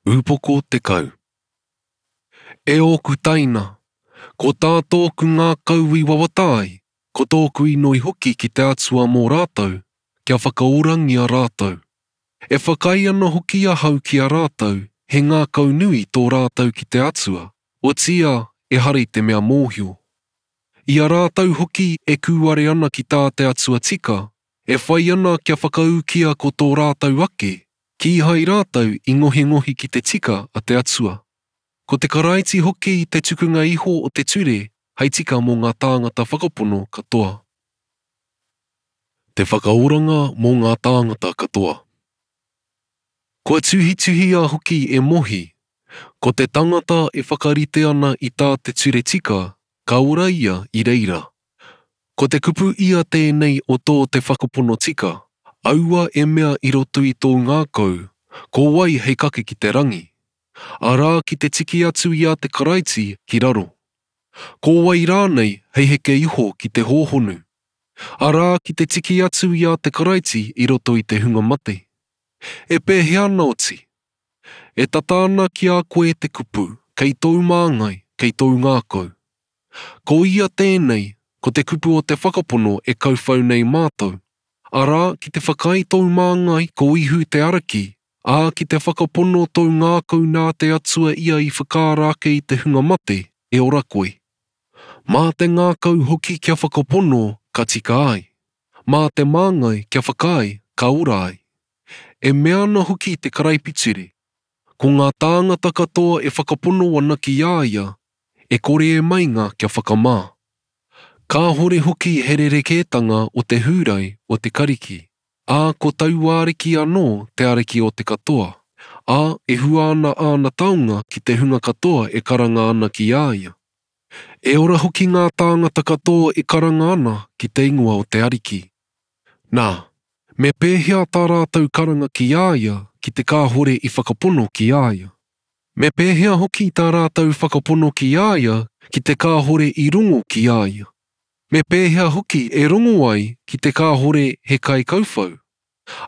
Ūpoko 10. E ōku taina, ko tā tōku ngākau i wawata ai, ko tōku inoi hoki ki te Atua mō rātou, kia whakaorangia rātou. E whakaae ana hoki ahau ki a rātou, he ngākaunui tō rātou ki te Atua, otiia ehara i te mea mōhio. I a rātou hoki e kūare ana ki tā te Atua tika, e whai ana kia whakaūkia ko tō rātou ake, kīhai rātou i ngohingohi ki te tika a te Atua. Ko te Karaiti hoki te tukunga iho o te ture hei tika mō ngā tāngata whakapono katoa. Te whakaoranga mō ngā tāngata katoa. Kua tuhituhia hoki e Mohi, Ko te tangata e whakarite ana i tā te ture tika, ka ora ia i reira. Ko te kupu ia tēnei o tō te whakapono tika, aua e mea i roto i tōu ngākau, Ko wai hei kake ki te rangi? Arā ki te tiki atu i a te Karaiti ki raro. Ko wai rānei hei heke iho ki te hōhonu? Arā ki te tiki atu i a te Karaiti i roto i te hunga mate. E pēhea ana oti? E tata ana ki a koe te kupu, kei tōu māngai, kei tōu ngākau. Ko ia tēnei, ko te kupu o te whakapono e kauwhau nei mātou. Arā, ki te whakaae tōu māngai ko Ihu te Ariki, ā, ki te whakapono tōu ngākau nā te Atua ia i whakaara ake i te hunga mate, e ora koe. Mā te ngākau hoki kia whakapono ka tika ai. Mā te māngai kia whakaae ka ora ai. E mea ana hoki te karaipiture, Ko ngā tāngata katoa e whakapono ana ki a ia, e kore e meinga kia whakamā. Kāhore hoki he rerekētanga o te Hūrai, o te Kariki, ā, ko taua Ariki anō te Ariki o te katoa, ā, e hua ana āna taonga ki te hunga katoa e karanga ana ki a ia. E ora hoki ngā tāngata katoa e karanga ana ki te ingoa o te Ariki. Nā, me pēhea tā rātou karanga ki a ia ki te kāhore i whakapono ki a ia? Me pēhea hoki tā rātou whakapono ki a ia ki te kāhore i rongo ki a ia? Me pēhea hoki e rongo ai ki te kāhore he kaikauwhau?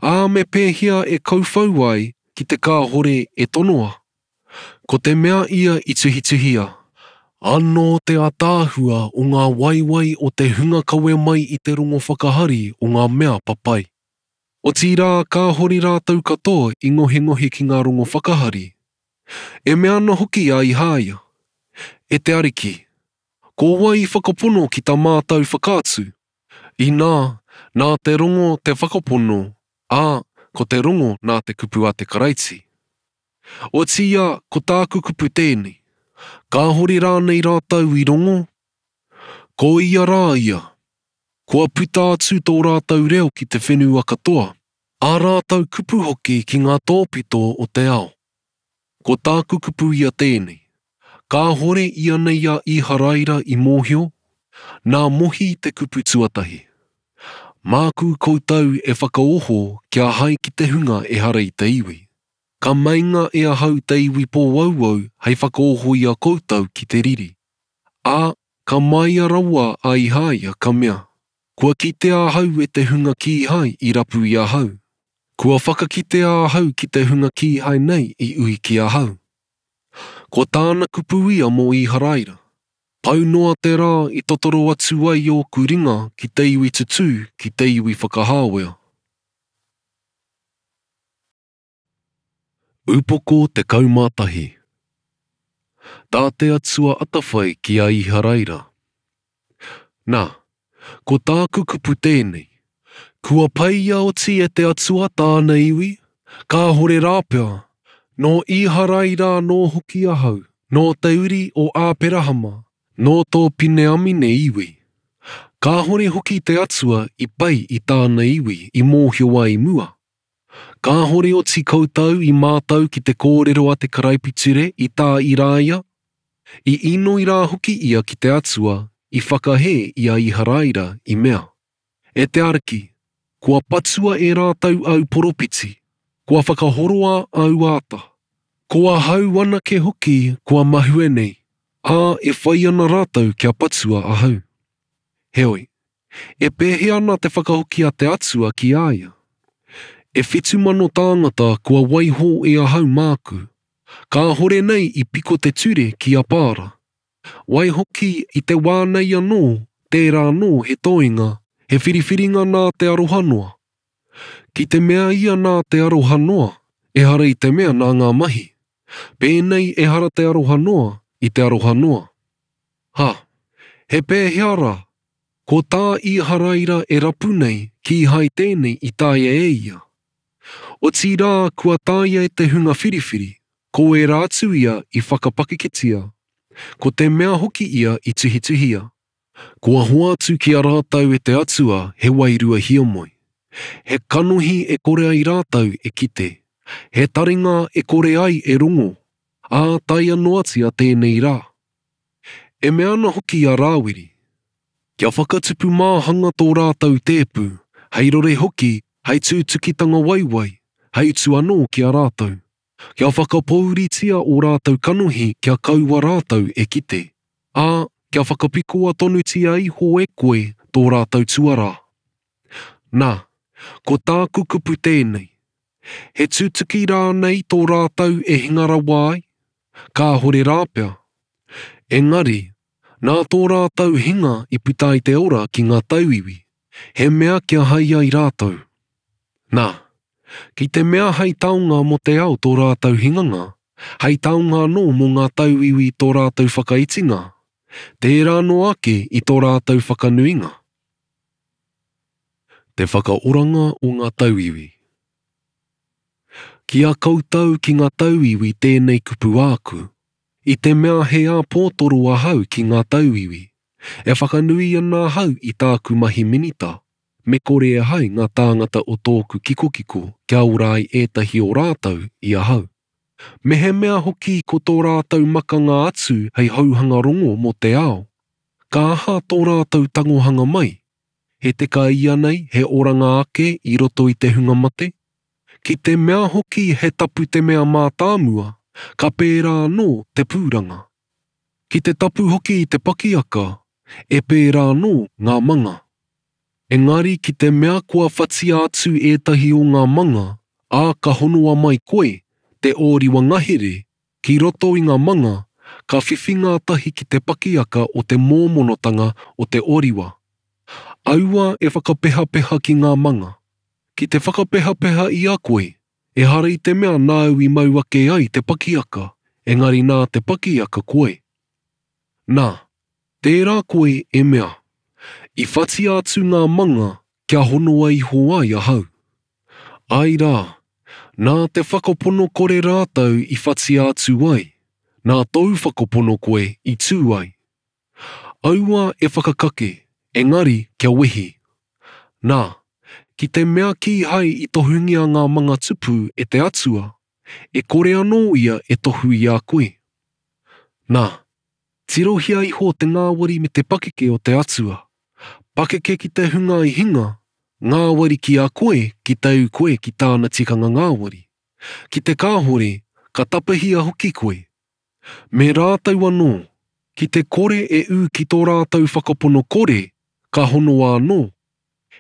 Ā, me pēhea e kauwhau ai ki te kāhore e tonoa? Ko te mea ia i tuhituhia. Anō te ataahua o ngā waewae o te hunga kawe mai i te rongo whakahari o ngā mea papai. Otirā kāhore rātou katoa i ngohengohe ki ngā rongo whakahari. E mea ana hoki a Ihāia, E te Ariki, Ko wai i whakapono ki ta mātou whakaatu? Inā, nā te rongo te whakapono, ā, ko te rongo nā te kupu a te Karaiti. Otiia, ko tāku kupu tēnei, kāhore rānei rātou i rongo? Ko ia rā ia. Kua puta atu tō rātou reo ki te whenua katoa, ā rātou kupu hoki ki ngā tōpito o te ao. Ko tāku kupu ia tēnei, Kāhore ianei a Īharaira i mōhio? Nā Mohi te kupu tuatahi. Māku koutou e whakaoho kia hae ki te hunga ehara i te iwi. Ka meinga e ahau te iwi pōauau hei whakaoho i a koutou ki te riri. Ā, ka māia rawa a Īhāia ka mea, Kua kitea ahau e te hunga kīhai i rapu i ahau. Kua whakakitea ahau ki te hunga kīhai nei i ui ki ahau. Ko tāna kupu ia mō Īharaira, Pau noa te rā i totoro atu ai ōku ringa ki te iwi tutū, ki te iwi whakahāwea. Upoko 11. Tā te Atua atawhai ki a Īharaira. Nā, ko tāku kupu tēnei, Kua peia oti e te Atua tāna iwi? Kāhore rāpea. Nō Īharaira anō hoki ahau, nō te uri o Āperahama, nō tō Pineamine iwi. Kāhore hoki te Atua i pei i tāna iwi i mōhio ai i mua. Kāhore oti koutou i mātau ki te kōrero a te karaipiture i tā Irāia? I īnoi rā hoki ia ki te Atua i whakahē i a Iharaira i mea, E te Ariki, kua patua e rātou āu poropiti, kua whakahoroa āu āta. Ko ahau anake hoki kua mahue nei, ā, e whai ana rātou kia patua ahau. Heoi, E pēhea ana te whakahoki a te Atua ki a ia? E 7000 tāngata kua waiho e ahau māku, kāhore nei i piko te ture ki a Paara. Waihoki, i te wā nei anō, tērā anō he toenga, he whiriwhiringa nā te aroha noa. Ki te mea ia nā te aroha noa, ehara i te mea nā ngā mahi. Pēnei ehara te aroha noa i te aroha noa. Ha! He pēhea rā? Ko tā Īharaira e rapu nei, kīhai tēnei i taea e ia. Otirā, kua taea e te hunga whiriwhiri, ko ērā atu ia i whakapakeketia, ko te mea hoki ia i tuhituhia. Kua hoatu ki a rātou e te Atua he wairua hiamoe, he kanohi e kore ai rātou e kite, he taringa e kore ai e rongo, ā taea noatia tēnei rā. E mea ana hoki a Rāwiri, Kia whakatupu māhanga tō rātou tēpu, hei rore hoki, hei tūtukitanga waiwai, hei utu anō ki a rātou. Kia whakapōuritia ō rātou kanohi kia kaua rātou e kite, ā, kia whakapikoa tonutia iho e koe tō rātou tuarā. Nā, ko tāku kupu tēnei, He tutuki rānei tō rātou e hinga rawa ai? Kāhore rāpea. Engari, nā tō rātou hinga i puta ai te ora ki ngā tauiwi, he mea kia hai ai rātou. Nā, ki te mea hei taonga mō te ao tō rātou hinganga, hei taonga anō mō ngā tauiwi tō rātou whakaitinga, tērā noa ake i tō rātou whakanuinga. Te whakaoranga o ngā tauiwi. Ki a koutou ki ngā tauiwi tēnei kupu āku, i te mea he āpōtoro ahau ki ngā tauiwi, e whakanui ana ahau i tāku mahi minita, me kore e hai ngā tāngata o tōku kikokiko kia ora ai ētahi o rātou i ahau. Mehemea hoki ko tō rātou makanga atu hei houhanga rongo mō te ao, ka aha tō rātou tangohanga mai? He teka ianei he oranga ake i roto i te hunga mate? Ki te mea hoki he tapu te mea mātāmua, ka pērā anō te pūranga. Ki te tapu hoki te pakiaka, e pērā anō ngā manga. Engari ki te mea kua whatia atu ētahi o ngā manga, ā, ka honoa mai koe, te ōriwa ngahere, ki roto i ngā manga, ka whiwhi ngātahi ki te pakiaka o te mōmonotanga o te oriwa. Aua e whakapehapeha ki ngā manga. Ki te whakapehapeha i a koe, ehara i te mea nāu i mau ake ai te pakiaka, engari nā te pakiaka koe. Nā, tērā koe e mea, I whatia atu ngā manga kia honoa iho ai ahau. Āe rā, nā te whakapono kore rātou i whatia atu ai, nā tōu whakapono koe i tū ai. Aua e whakakake, engari kia wehi. Nā, ki te mea kīhai i tohungia ngā manga tupu e te Atua, e kore anō ia e tohu i a koe. Nā, tirohia iho te ngāwari me te pakeke o te Atua. Pakeke ki te hunga i hinga, ngāwari ki a koe ki tau koe ki tāna tikanga ngāwari. Ki te kāhore, ka tapahia hoki koe. Me rātou anō, ki te kore e ū ki tō rātou whakapono kore, ka honoa anō.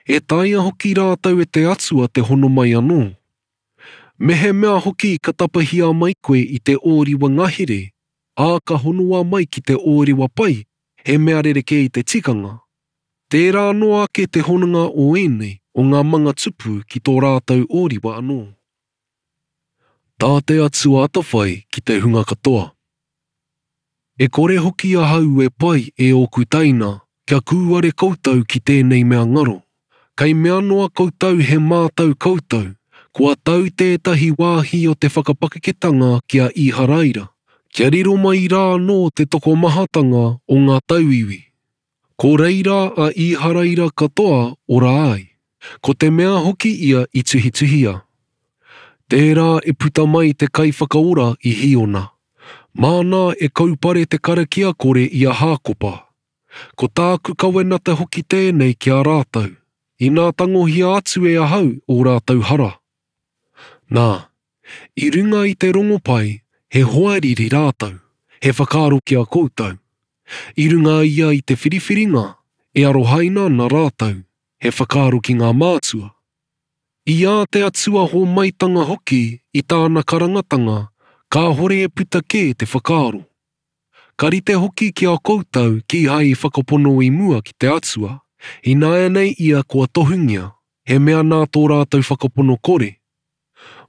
E taea hoki rātou e te Atua te hono mai anō. Mehemea hoki ka tapahia mai koe i te ōriwa ngahere, ā, ka honoa mai ki te ōriwa pai, he mea rerekē i te tikanga. Tērā noa ake te hononga o ēnei, o ngā manga tupu ki tō rātou ōriwa anō. Tā te Atua atawhai ki te hunga katoa. E kore hoki ahau e pai e ōku teina kia kūare koutou ki tēnei mea ngaro. Kei mea noa koutou he mātau koutou, kua tau tētahi wāhi o te whakapakeketanga ki a Īharaira, kia riro mai rā anō te tokomahatanga o ngā tauiwi. Ko reira a Īharaira katoa ora ai. Ko te mea hoki ia i tuhituhia. Tērā e puta mai te Kaiwhakaora i Hīona. Māna e kaupare te karakia kore i a Hākopa. Ko tāku kawenata hoki tēnei ki a rātou, inā tangohia atu e ahau ō rātou hara. Nā, i runga i te rongopai, he hoariri rātou, he whakaaro ki a koutou. I runga ia i te whiriwhiringa, e arohaina ana rātou, he whakaaro ki ngā mātua. I ā te Atua hōmaitanga hoki i tāna karangatanga, kāhore e puta kē te whakaaro. Ka rite hoki ki a koutou kīhai i whakapono i mua ki te Atua, ināianei ia kua tohungia, he mea nā tō rātou whakapono kore.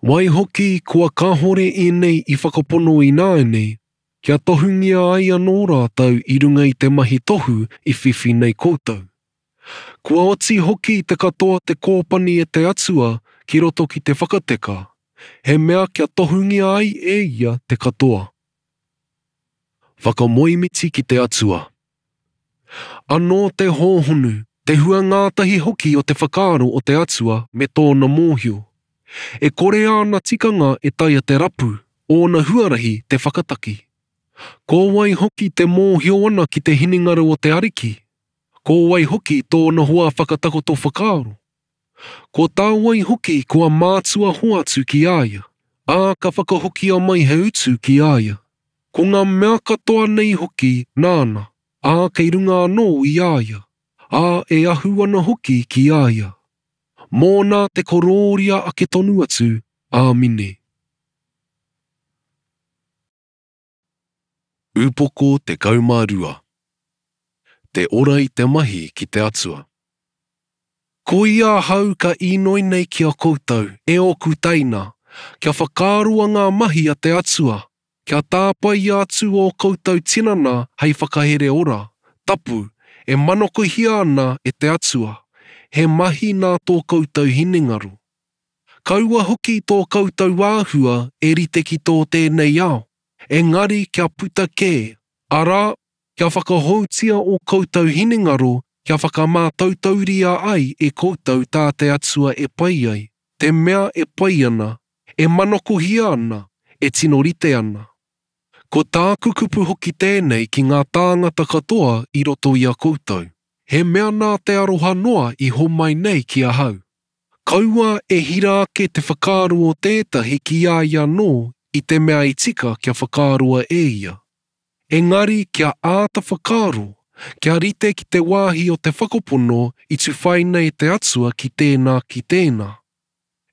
Waihoki kua kāhore ēnei i whakapono ināianei, kia tohungia ai anō rātou i runga i te mahi tohu i whiwhi nei koutou. Kua oti hoki te katoa te kōpani e te Atua ki roto ki te whakateka, he mea kia tohungia ai e ia te katoa. Whakamoemiti ki te Atua. Anō te hōhonu, te hua ngātahi hoki o te whakaaro o te Atua me tōna mōhio. E kore āna tikanga e taea te rapu, ōna huarahi te whakataki. Ko wai hoki te mōhio ana ki te hinengaro o te Ariki? Ko wai hoki tōna hoa whakatakoto whakaaro? Ko tā wai hoki kua mātua hoatu ki a ia? Ā, ka whakahokia mai he utu ki a ia. Ko ngā mea katoa nei hoki nāna, ā, kei runga anō i a ia, ā, e ahu ana hoki ki a ia. Mōna te korōria ake tonu atu. Āmine. Upoko 12. Te ora i te mahi ki te Atua. Koia ahau ka īnoi nei ki a koutou, e ōku teina, kia whakaaroa ngā mahi a te Atua, kia tāpaia atu ō koutou tinana hei whakahere ora, tapu, e manakohia ana e te Atua, he mahi nā tō koutou hinengaro. Kaua hoki tō koutou āhua e rite ki tō tēnei ao, engari kia puta kē, arā, kia whakahoutia ō koutou hinengaro kia whakamātautauria ai e koutou tā te Atua e pai ai, te mea e pai ana, e manakohia ana, e tino rite ana. Ko tāku kupu hoki tēnei ki ngā tāngata katoa i roto i a koutou, he mea nā te aroha noa i homai nei ki ahau. Kaua e hira ake te whakaaro o tētahi ki a ia anō i te mea i tika kia whakaaroa e ia. Engari kia āta whakaaro, kia rite ki te wāhi o te whakapono i tuwhaina e te Atua ki tēnā ki tēnā.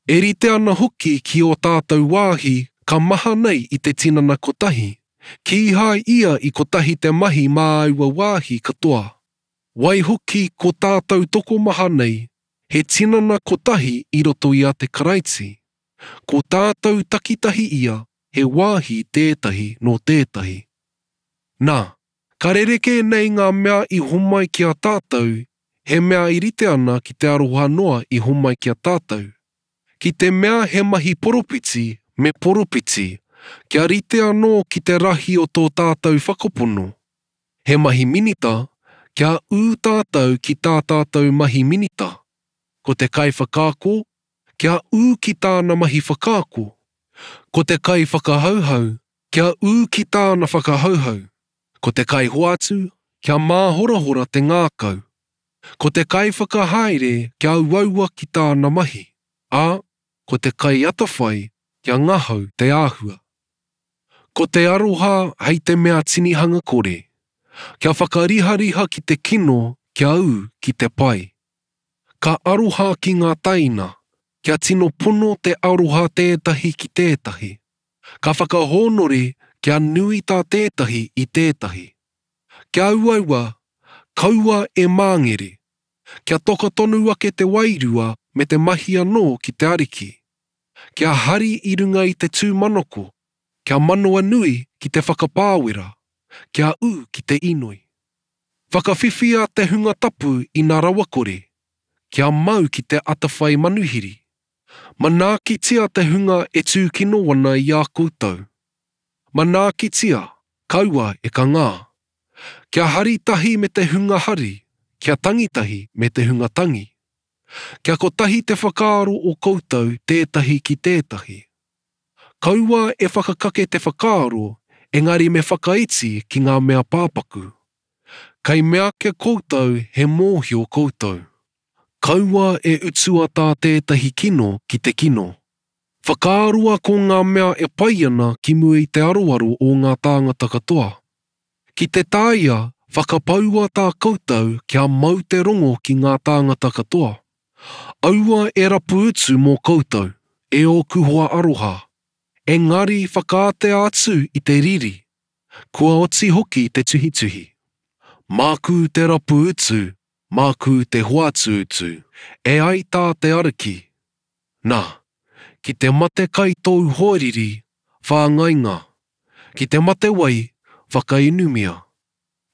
E rite ana hoki ki ō tātou wāhi ka maha nei i te tinana kotahi, kīhai ia i kotahi te mahi mā aua wāhi katoa. Waihoki ko tātou tokomaha nei, he tinana kotahi i roto i a te Karaiti. Ko tātou takitahi ia, he wāhi tētahi nō tētahi. Nā, ka rerekē nei ngā mea i homai ki a tātou, he mea i rite ana ki te aroha noa i homai ki a tātou. Ki te mea he mahi poropiti, me poropiti, kia rite anō ki te rahi o tō tātou whakapono. He mahi minita, kia ū tātou ki tā tātou mahi minita. Ko te kaiwhakaako, kia ū ki tāna mahi whakaako. Ko te kaiwhakahauhau, kia ū ki tāna whakahauhau. Ko te kaihoatu, kia māhorahora te ngākau. Ko te kaiwhakahaere, kia uaua ki tāna mahi, ā, ko te kaiatawhai, kia ngahau te āhua. Ko te aroha hei te mea tinihanga kore. Kia whakarihariha ki te kino kia ū ki te pai. Ka aroha ki ngā taina, kia tino pono te aroha tētahi ki tētahi. Ka whakahōnore kia nui tā tētahi i tētahi. Kia uaua, kaua e māngere. Kia toka tonu ake te wairua me te mahi anō ki te Ariki. Kia hari i runga i te tūmanako, kia manawanui ki te whakapāwera, kia ū ki te inoi. Whakawhiwhia te hunga tapu ina rawakore, kia mau ki te atawhai manuhiri. Manaakitia te hunga e tūkino ana i a koutou. Manaakitia, kaua e kangā. Kia hari tahi me te hunga hari, kia tangi tahi me te hunga tangi. Kia kotahi te whakaaro o koutou tētahi ki tētahi. Kaua e whakakake te whakaaro, engari me whakaiti ki ngā mea pāpaku. Kei mea ake koutou he mōhio koutou. Kaua e utua tā tētahi kino ki te kino. Whakaaroa ko ngā mea e pai ana ki mua i te aroaro o ngā tāngata katoa. Ki te taea, whakapaua tā koutou kia mau te rongo ki ngā tāngata katoa. Aua e rapu utu mō koutou, e ōku hoa aroha, engari whakaatea atu i te riri, kua oti hoki te tuhituhi. Māku te rapu utu, māku te hoatu utu, e ai tā te Ariki. Nā, ki te mate kai tōu hoariri, whāngainga. Ki te mate wai, whakainumia.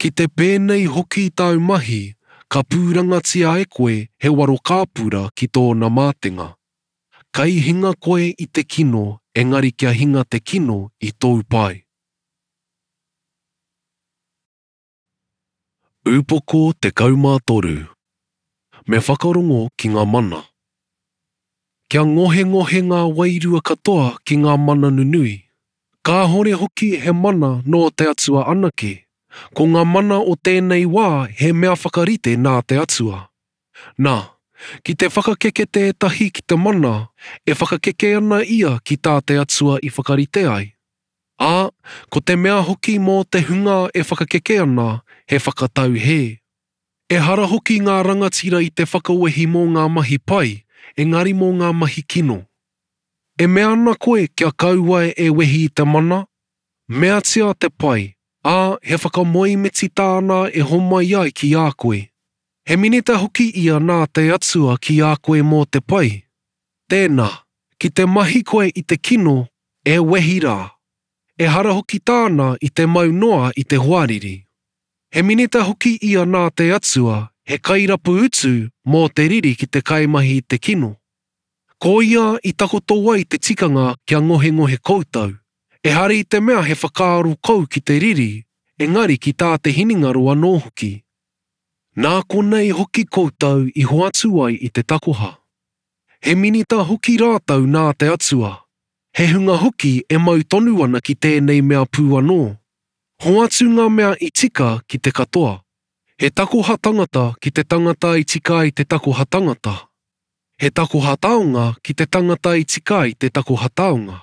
Ki te pēnei hoki tāu mahi, ka pūrangatia e koe he waro kāpura ki tōna mātenga. Kai hinga koe i te kino engari kia hinga te kino i tōu pae. Upoko 13 Me whakarongo ki ngā mana. Kia ngohengohe ngā wairua katoa ki ngā mana nunui. Kāhore hoki he mana nō te Atua anake. Ko ngā mana o tēnei wā he mea whakarite nā te Atua. Nā, Ki te whakakeke tētahi ki te mana, e whakakeke ana ia ki tā te Atua i whakarite ai. Ā, ko te mea hoki mō te hunga e whakakeke ana, he whakatau hē. Ehara hoki ngā rangatira i te whakawehi mō ngā mahi pai, engari mō ngā mahi kino. E mea ana koe kia kaua e wehi i te mana? Meatia te pai, ā, he whakamoemiti tāna e homai ai ki a koe. He minita hoki ia nā te Atua ki a koe mō te pai. Tēnā, ki te mahi koe i te kino, e wehi rā. Ehara hoki tāna i te mau noa i te hoariri. He minita hoki ia nā te Atua, he kairapu utu mō te riri ki te kaimahi i te kino. Ko ia i takoto ai te tikanga kia ngohengohe koutou, ehara i te mea he whakaaro kou ki te riri, engari ki tā te hinengaro anō hoki. Nā konei hoki koutou i hoatu ai i te takoha. He minita hoki rātou nā te Atua, he hunga hoki e mau tonu ana ki tēnei mea pū anō. Hoatu ngā mea i tika ki te katoa. He takoha tangata ki te tangata i tika ai te takoha tangata. He takoha taonga ki te tangata i tika ai te takoha taonga.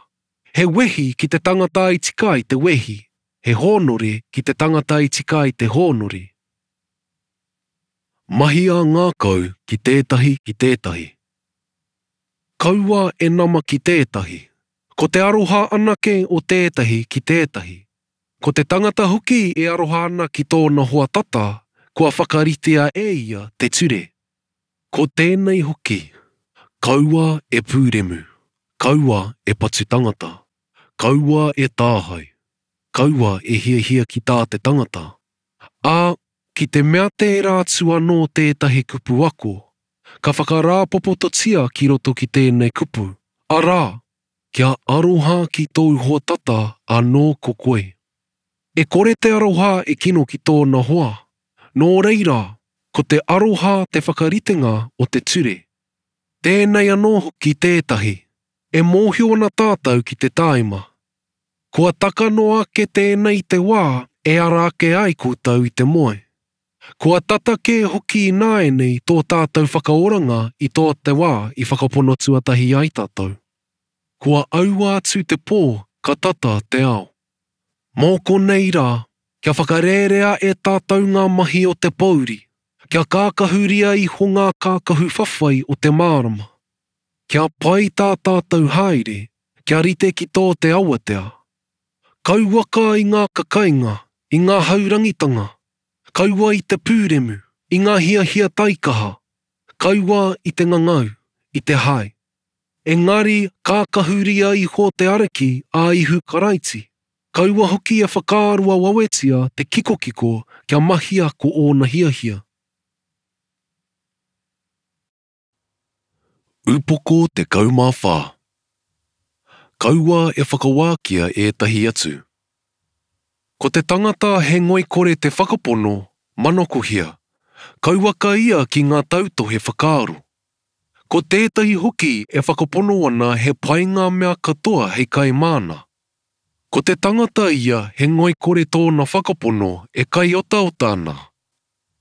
He wehi ki te tangata i tika ai te wehi. He hōnore ki te tangata i tika ai te hōnore. Mahi ā-ngākau ki tētahi ki tētahi. Kaua e nama ki tētahi. Ko te aroha anake o tētahi ki tētahi. Ko te tangata hoki e aroha ana ki tōna hoa tata, kua whakaritea e ia te ture. Ko tēnei hoki, kaua e pūremu, kaua e patu tangata, kaua e tāhae, kaua e hiahia ki tā te tangata, Ā, ki te mea tērā atu anō tētahi kupu ako, ka whakarāpopototia ki roto ki tēnei kupu, arā, kia aroha ki tōu hoa tata anō ko koe. E kore te aroha e kino ki tōna hoa, nō reira, ko te aroha te whakaritenga o te ture. Tēnei anō hoki tētahi, e mōhio ana tātou ki te tāima. Kua taka noa ake tēnei te wā e ara ake ai koutou i te moe. Kua tata kē hoki ināianei tō tātou whakaoranga i tō te wā i whakapono tuatahi ai tātou. Kua aua atu te pō ka tata te ao. Mō konei rā, kia whakarērea e tātou ngā mahi o te pōuri, kia kākahuria iho ngā kākahu whawhai o te mārama. Kia pai tā tātou haere, kia rite ki tō te awatea. Kauaka i ngā kakainga, i ngā haurangitanga, kaua i te pūremu, i ngā hiahia taikaha, kaua i te ngangau, i te hae. Engari kākahuria iho te Ariki a Ihu Karaiti, kaua hoki e whakaaroa wawetia te kikokiko kia mahia ko ōna hiahia. Upoko 14. Kaua e whakawākia ētahi atu. Ko te tangata he ngoikore te whakapono, manakohia, kauaka ia ki ngā tautohe whakaaro. Ko tētahi hoki e whakapono ana he pai ngā mea katoa hei kai māna. Ko te tangata ia he ngoikore tōna whakapono e kaiotaota ana.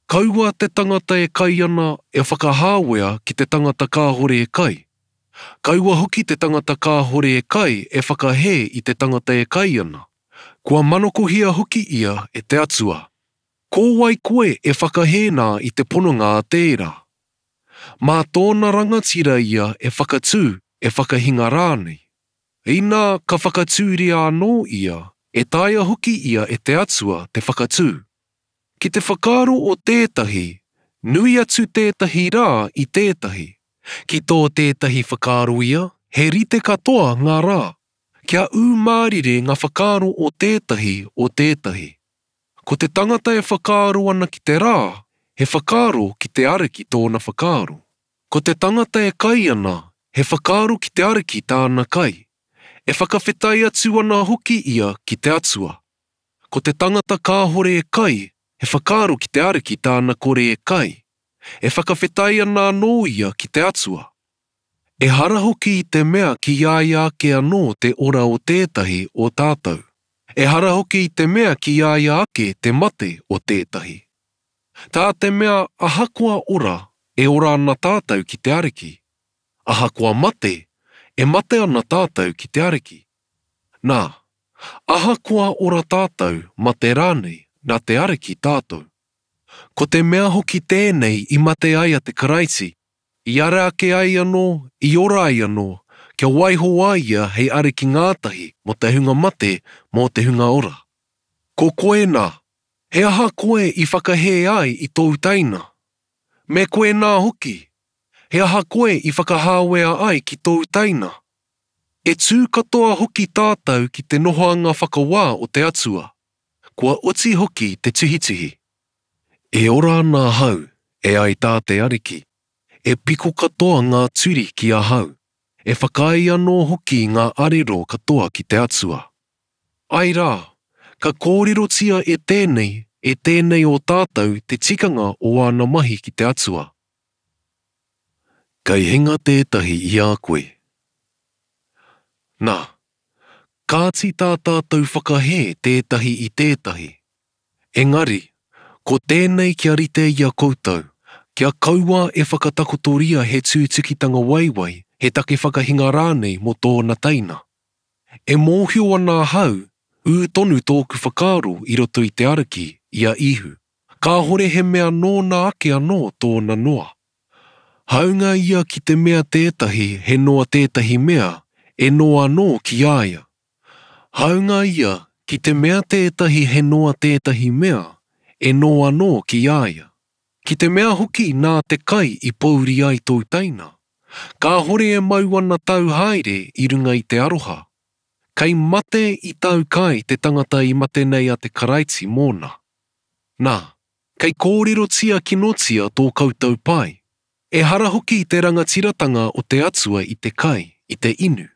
Kaua te tangata e kai ana e whakahāwea ki te tangata kāhore e kai. Kaua hoki te tangata kāhore e kai e whakahē i te tangata e kai ana. Kua manokohia hoki ia e te Atua. Ko wai koe e whakahē nā i te pononga a tērā? Mā tōna rangatira ia e whakatū, e whakahinga rānei. Inā ka whakatūria anō ia, e taea hoki ia e te Atua te whakatū. Ki te whakaaro o tētahi, nui atu tētahi rā i tētahi. Ki tō tētahi whakaaro ia, he rite katoa ngā rā. Kia ū mārire ngā whakaaro o tētahi o tētahi. Ko te tangata e whakaaro ana ki te rā, he whakaaro ki te Ariki tōna whakaaro. Ko te tangata e kai ana, he whakaaro ki te Ariki tāna kai. E whakawhetai atu ana hoki ia ki te Atua. Ko te tangata kāhore e kai, he whakaaro ki te Ariki tāna kore e kai. E whakawhetai ana anō ia ki te Atua. Ehara hoki i te mea ki a ia ake anō te ora o tētahi o tātou. Ehara hoki i te mea ki a ia ake te mate o tētahi. Tā te mea ahakoa ora, e ora ana tātou ki te Ariki. Ahakoa mate, e mate ana tātou ki te Ariki. Nā, ahakoa ora tātou, mate rānei, nā te Ariki tātou. Ko te mea hoki tēnei i mate ai a te Karaiti, i ara ake ai anō, i ora ai anō, kia waiho a ia hei Ariki ngātahi mō te hunga mate, mō te hunga ora. Ko koe nā, he aha koe i whakahē ai i tōu teina? Me koe nā hoki, he aha koe i whakahāwea ai ki tōu teina? E tū katoa hoki tātou ki te nohoanga whakawā o te Atua. Kua oti hoki te tuhituhi. E ora ana ahau, e ai tā te Ariki, e piko katoa ngā turi ki ahau, e whakaae anō hoki ngā arero katoa ki te Atua. Āe rā, ka kōrerotia e tēnei, e tēnei o tātou te tikanga o āna mahi ki te Atua. Kei hinga tētahi i a koe. Nā, kāti tā tātou whakahē tētahi i tētahi. Engari, ko tēnei kia rite i a koutou, kia kaua e whakatakotoria he tūtukitanga waiwai, he take whakahinga rānei mō tōna teina. E mōhio ana ahau, ū tonu tōku whakaaro i roto i te Ariki, i a Īhu, kāhore he mea nōna ake anō tōna noa. Hāunga ia ki te mea tētahi he noa tētahi mea, e noa anō ki a ia. Hāunga ia ki te mea tētahi he noa tētahi mea, e noa anō ki a ia. Ki te mea hoki nā te kai i pōuri ai tōu teina, kāhore e mau ana tāu haere i runga i te aroha. Kei mate i tāu kai te tangata i mate nei a te Karaiti mōna. Nā, kei kōrerotia kinotia tō koutou pai. Ehara hoki te rangatiratanga o te Atua i te kai, i te inu,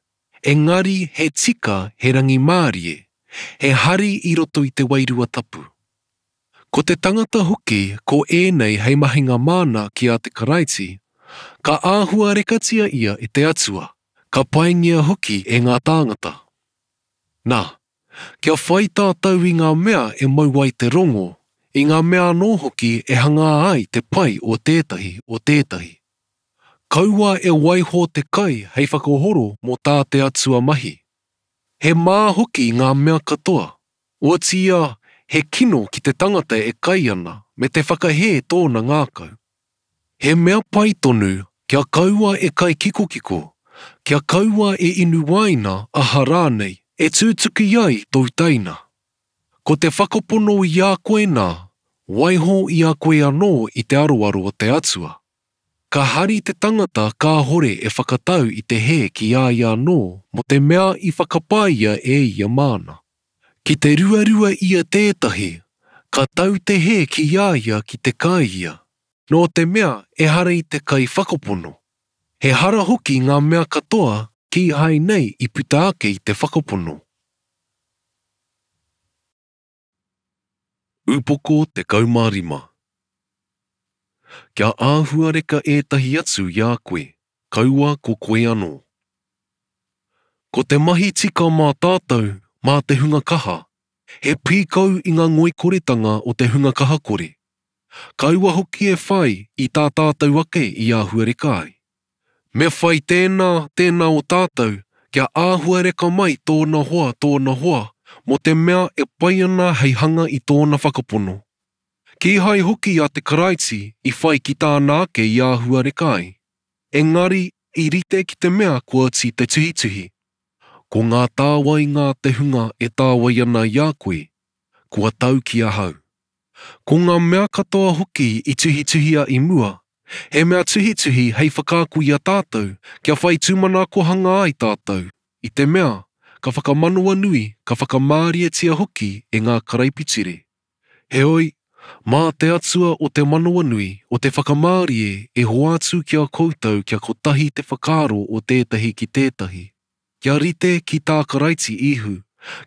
engari he tika he rangimārie, he hari i roto i te Wairua Tapu. Ko te tangata hoki ko ēnei hei mahinga māna ki a te Karaiti, ka āhuarekatia ia e te Atua, ka paingia hoki e ngā tāngata. Nā, kia whai tātou i ngā mea e mau ai te rongo, i ngā mea anō hoki e hangā ai te pai o tētahi o tētahi. Kaua e waiho te kai hei whakahoro mō tā te Atua mahi. He mā hoki ngā mea katoa, Otiia, he kino ki te tangata e kai ana me te whakahē tōna ngākau. He mea pai tonu kia kaua e kai kikokiko, kia kaua e inu wāina aha rānei e tūtuki ai tōu teina. Ko te whakapono i a koe nā, waiho i a koe anō i te aroaro o te Atua. Ka hari te tangata kāhore e whakatau i te hē ki a ia anō mō te mea i whakapae ia e ia māna. Ki te ruarua ia tētahi, ka tau te hē ki a ia ki te kai ia, nō te mea ehara i te kaiwhakapono. He hara hoki ngā mea katoa kīhai nei i puta ake i te whakapono. Upoko 15. Kia āhuareka ētahi atu i a koe, kaua ko koe anō. Ko te mahi tika mā tātou, mā te hunga kaha, he pīkau i ngā ngoikoretanga o te hunga kahakore. Kaua hoki e whai i tā tātou ake i āhuareka ai. Me whai tēnā, tēnā o tātou, kia āhuareka mai tōna hoa tōna hoa, mō te mea e pai ana hei hanga i tōna whakapono. Kīhai hoki a te Karaiti i whai ki tāna ake i āhuareka ai, engari i rite ki te mea kua oti te tuhituhi. Ko ngā tāwainga a te hunga e tāwai ana i a koe, kua tau ki ahau. Ko ngā mea katoa hoki i tuhituhia i mua, he mea tuhituhi hei whakaako i a tātou kia whai tūmanakohanga ai tātou, i te mea, ka whakamanawanui, ka whakamārietia hoki e ngā karaipiture. Heoi, mā te Atua o te manawanui, o te whakamārie e hoatu ki a koutou kia kotahi te whakaaro o tētahi ki tētahi, kia rite ki tā Karaiti Īhu,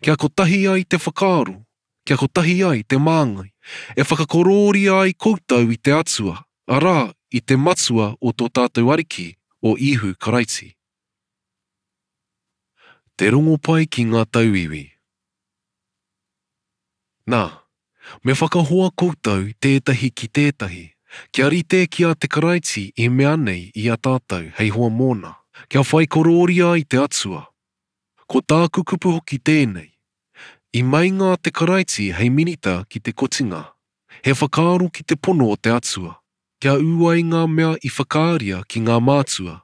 kia kotahi ai te whakaaro, kia kotahi ai te māngai, e whakakorōria ai koutou i te Atua, arā, i te Matua o tō tātou Ariki, o Īhu Karaiti. Te Rongopai ki ngā Tauiwi. Nā, me whakahoa koutou tētahi ki tētahi. Kia rite ki a te Karaiti i mea nei i a tātou hei hoa mōna, kia whai korōria ai te Atua. Ko tāku kupu hoki tēnei, I meinga te Karaiti hei minita ki te kotinga, he whakaaro ki te pono o te Atua, kia ū ai ngā mea i whakaaria ki ngā mātua,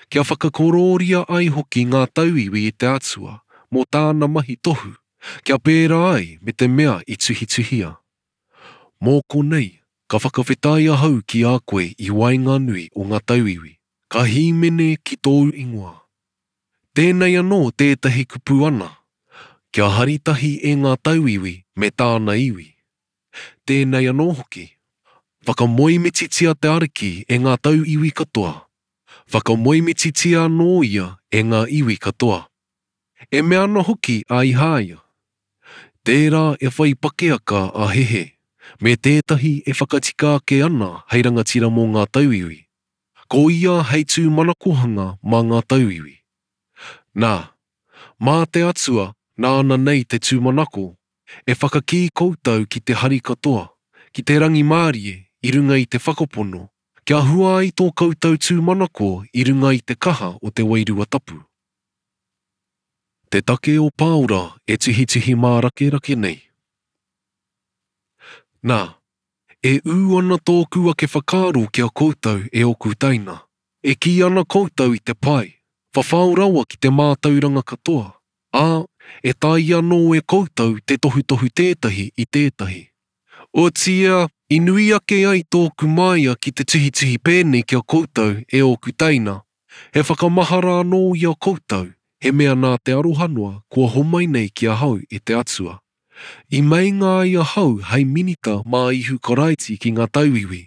kia whakakorōria ai hoki ngā tauiwi i te Atua mō tāna mahi tohu, kia pērā ai me te mea i tuhituhia. Mō konei, ka whakawhetai ahau ki a koe i waenganui o ngā tauiwi, ka hīmene ki tōu ingoa. Tēnei anō tētahi kupu ana, kia hari tahi e ngā tauiwi me tāna iwi. Tēnei anō hoki, whakamoemititia te Ariki e ngā tauiwi katoa, whakamoemititia anō ia e ngā iwi katoa. E mea ana hoki a Ihāia, Tērā e whai pakeaka a Hehe, me tētahi e whakatika ake ana hei rangatira mō ngā tauiwi. Ko ia hei tūmanakohanga mā ngā tauiwi. Nā, mā te Atua nāna nei te tūmanako, e whakakī koutou ki te hari katoa, ki te rangimārie i runga i te whakapono, kia hua ai tō koutou tūmanako i runga i te kaha o te Wairua Tapu. Te take o Pāora e tuhituhi mārakerake nei. Nā, e ū ana tōku ake whakaaro ki a koutou e ōku teina, e kī ana koutou i te pai, whawhao rawa ki te mātauranga katoa, ā, e taea anō e koutou te tohutohu tētahi i tētahi. Otiia, i nui ake ai tōku māia ki te tuhituhi pēnei ki a koutou e ōku teina, He whakamahara anō i a koutou, he mea nā te aroha noa kua homai nei ki ahau e te Atua. I meinga ai ahau hei minita mā Ihu Karaiti ki ngā tauiwi,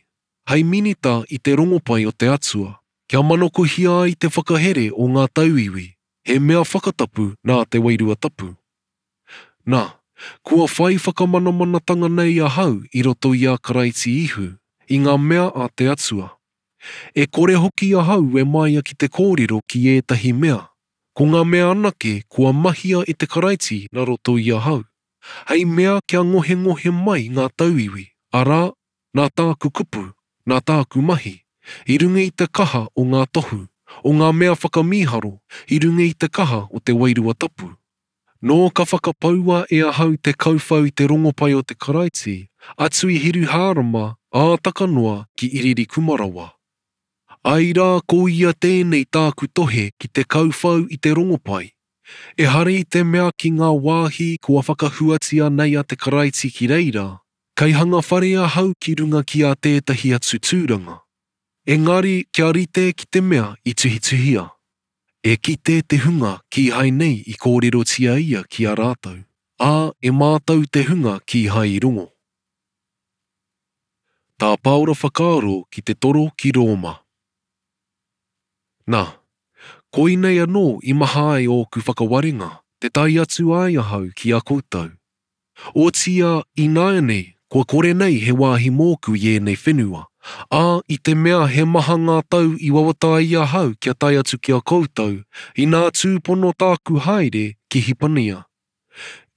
hei minita i te rongopai o te Atua, kia manokohia ai te whakahere o ngā tauiwi, he mea whakatapu nā te Wairua Tapu. Nā, kua whai whakamanamanatanga nei ahau i roto i a Karaiti Ihu, i ngā mea a te Atua. E kore hoki ahau e māia ki te kōrero ki ētahi mea, ko ngā mea anake kua mahia e te Karaiti nā roto i ahau, hei mea kia ngohengohe mai ngā tauiwi, arā, nā tāku kupu, nā tāku mahi, i runga i te kaha o ngā tohu, o ngā mea whakamīharo, i runga i te kaha o te Wairua Tapu. Nō ka whakapaua e ahau te kauwhau i te rongopai o te Karaiti, atu i Hiruhārama, ā taka noa ki Iririkuma rawa. Ai rā ko ia tēnei tāku tohe ki te kauwhau i te rongopai. Ehara i te mea ki ngā wāhi kua whakahuatia nei a te Karaiti ki reira, kei hanga whare ahau ki runga ki ā tētahi atu tūranga. Engari kia rite ki te mea i tuhituhia. E kite te hunga kīhai nei i kōrerotia ia ki a rātou, ā, e mātau te hunga kīhai i rongo. Tā Pāora whakaaro ki te toro ki Rōma. Na, koinei anō i maha ai ōku whakawarenga, te tae atu ai ahau ki a koutou. Otiia, ināianei, kua kore nei he wāhi mōku i ēnei whenua, ā, i te mea he maha ngā tau i wawata ai ahau kia tae atu ki a koutou, inā tūpono tāku haere ki Hipania.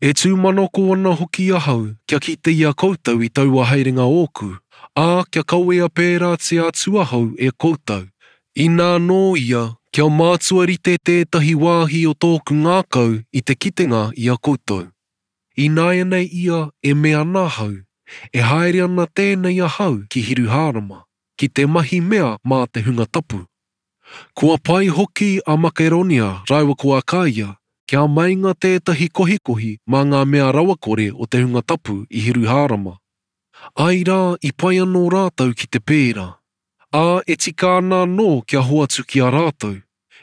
E tūmanako ana hoki ahau kia kite i a koutou i taua haerenga ōku, ā, kia kawea pērātia atu ahau e koutou, inā nō ia kia mātua rite tētahi wāhi o tōku ngākau i te kitenga i a koutou. Ināianei ia e mea ana ahau, e haere ana tēnei ahau ki Hiruhārama, ki te mahi mea mā te hunga tapu. Kua pai hoki a Makeronia rāua ko Akaia kia meinga tētahi kohikohi mā ngā mea rawakore o te hunga tapu i Hiruhārama. Āe rā i pai anō rātou ki te pērā. Ā, e tika ana anō kia hoatu ki a rātou,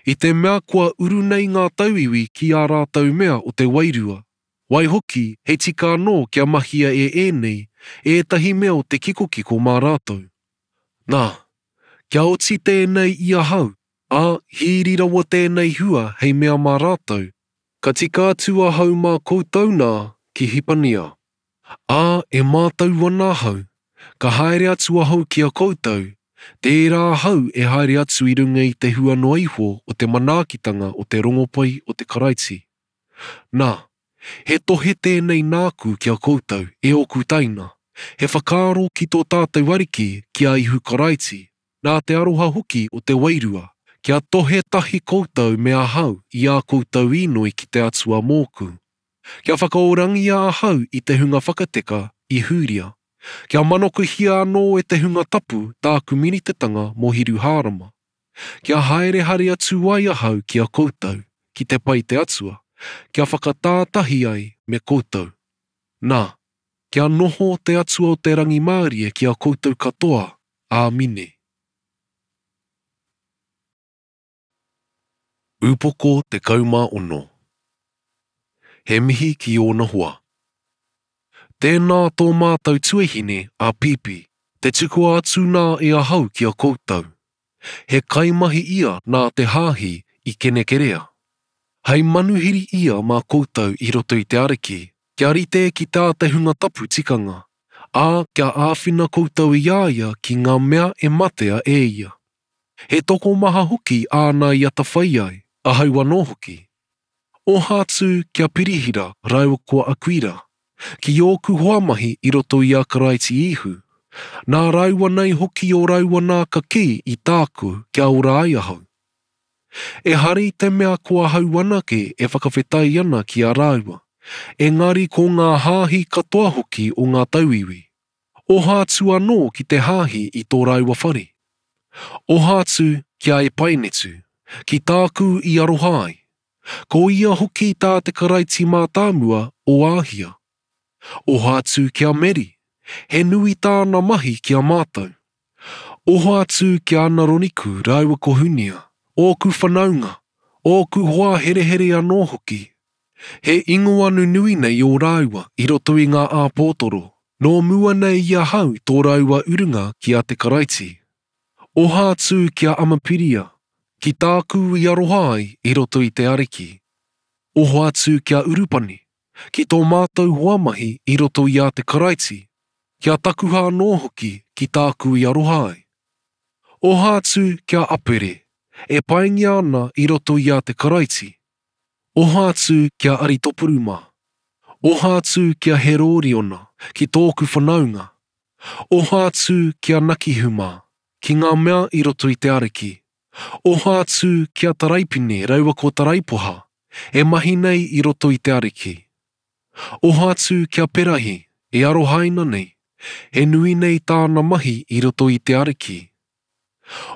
i te mea kua uru nei ngā tauiwi ki ā rātou mea o te wairua, waihoki he tika anō kia mahia e ēnei ētahi mea o te kikokiko mā rātou. Nā, kia oti tēnei i ahau, ā, hīri rawa tēnei hua hei mea mā rātou, ka tika atu ahau mā koutou nā ki Hipania. Ā, e mātau ana ahau, ka haere atu ahau ki a koutou, tērā ahau e haere atu i runga i te hua noa iho o te manaakitanga o te rongopai o te Karaiti. Nā, he tohe tēnei nāku ki a koutou, e ōku taina. He whakaaro ki tō tātou Ariki, ki a Ihu Karaiti, nā te aroha hoki o te Wairua, kia tohe tahi koutou me ahau i ā koutou īnoi ki te Atua mōku. Kia whakaorangia ahau i te hunga whakateka i Hūria. Kia manokuhia anō e te hunga tapu tāku minitetanga mō Hiruhārama. Kia haere haere atu ai ahau ki a koutou, ki te pai te Atua, kia whakatā tahi ai me koutou. Nā, kia noho te Atua o te rangimārie ki a koutou katoa. Āmine. Upoko 16 He mihi ki ōna hoa. Tēnā tō mātou tuahine a Pipi, te tukua atu nā e ahau ki a koutou. He kaimahi ia nā te Hāhi i Kenekerea. Hei manuhiri ia mā koutou i roto i te Ariki, kia rite ki tā te hunga tapu tikanga, ā, kia āwhina koutou i a ia ki ngā mea e matea e ia. He tokomaha hoki āna i atawhai ai, ahau anō hoki. Oha atu ki a Pirihira rāua ko Akuira, ki ōku hoa mahi i roto i a Karaiti Īhu, nā rāua nei hoki ō rāua nā kakī i tāku kia ora ai ahau. Ehara i te mea ko ahau anake e whakawhetai ana ki a rāua, engari ko ngā hāhi katoa hoki o ngā tauiwi. Oha atu anō ki te hāhi i tō rāua whare. Oha atu ki a Epainetu, ki tāku i aroha ai. Ko ia hoki tā te Karaiti mātāmua o Āhia. Oha atu ki a Meri, he nui tāna mahi ki a mātou. Oha atu ki a Anaroniku rāua ko Hunia, ōku whanaunga, ōku hoa herehere anō hoki. He ingoa nunui nei ō rāua i roto i ngā āpōtoro, nō mua nei i ahau tō rāua urunga ki a te Karaiti. Oha atu ki a Amapiria, ki tāku i aroha ai i roto i te Ariki. Oha atu ki a Urupani, ki tō mātou hoa mahi i roto i a te Karaiti, ki a Takuha anō hoki ki tāku i aroha ai. Oha atu ki a Apere, e paingia ana i roto i a te Karaiti. Oha atu ki a Aritopuru mā. Oha atu ki a Herōriona, ki tōku whanaunga. Oha atu ki a Nakihu mā, ki ngā mea i roto i te Ariki. Oha atu ki a Taraipine raua ko Taraipoha, e mahi nei i roto i te Ariki. Oha atu ki a Perahi, e arohaina nei, he nui nei tāna mahi i roto i te Ariki.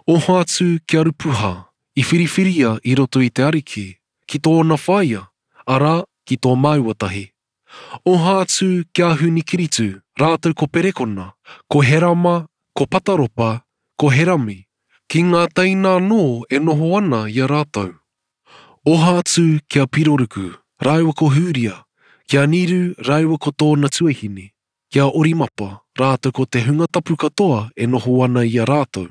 Oha atu ki a Rupuha, i whiriwhiria i roto i te Ariki, ki tōna whaea, arā, ki tō māua tahi. Oha atu ki a Hunikiritu, rātou ko Perekona, ko Herama, ko Pataropa, ko Herami, ki ngā teina anō e noho ana i a rātou. Oha atu ki a Piroruku, rāua ko Hūria, ki a Niru rāua ko tōna tuahine, ki a Orimapa rātou ko te hunga tapu katoa e noho ana i a rātou.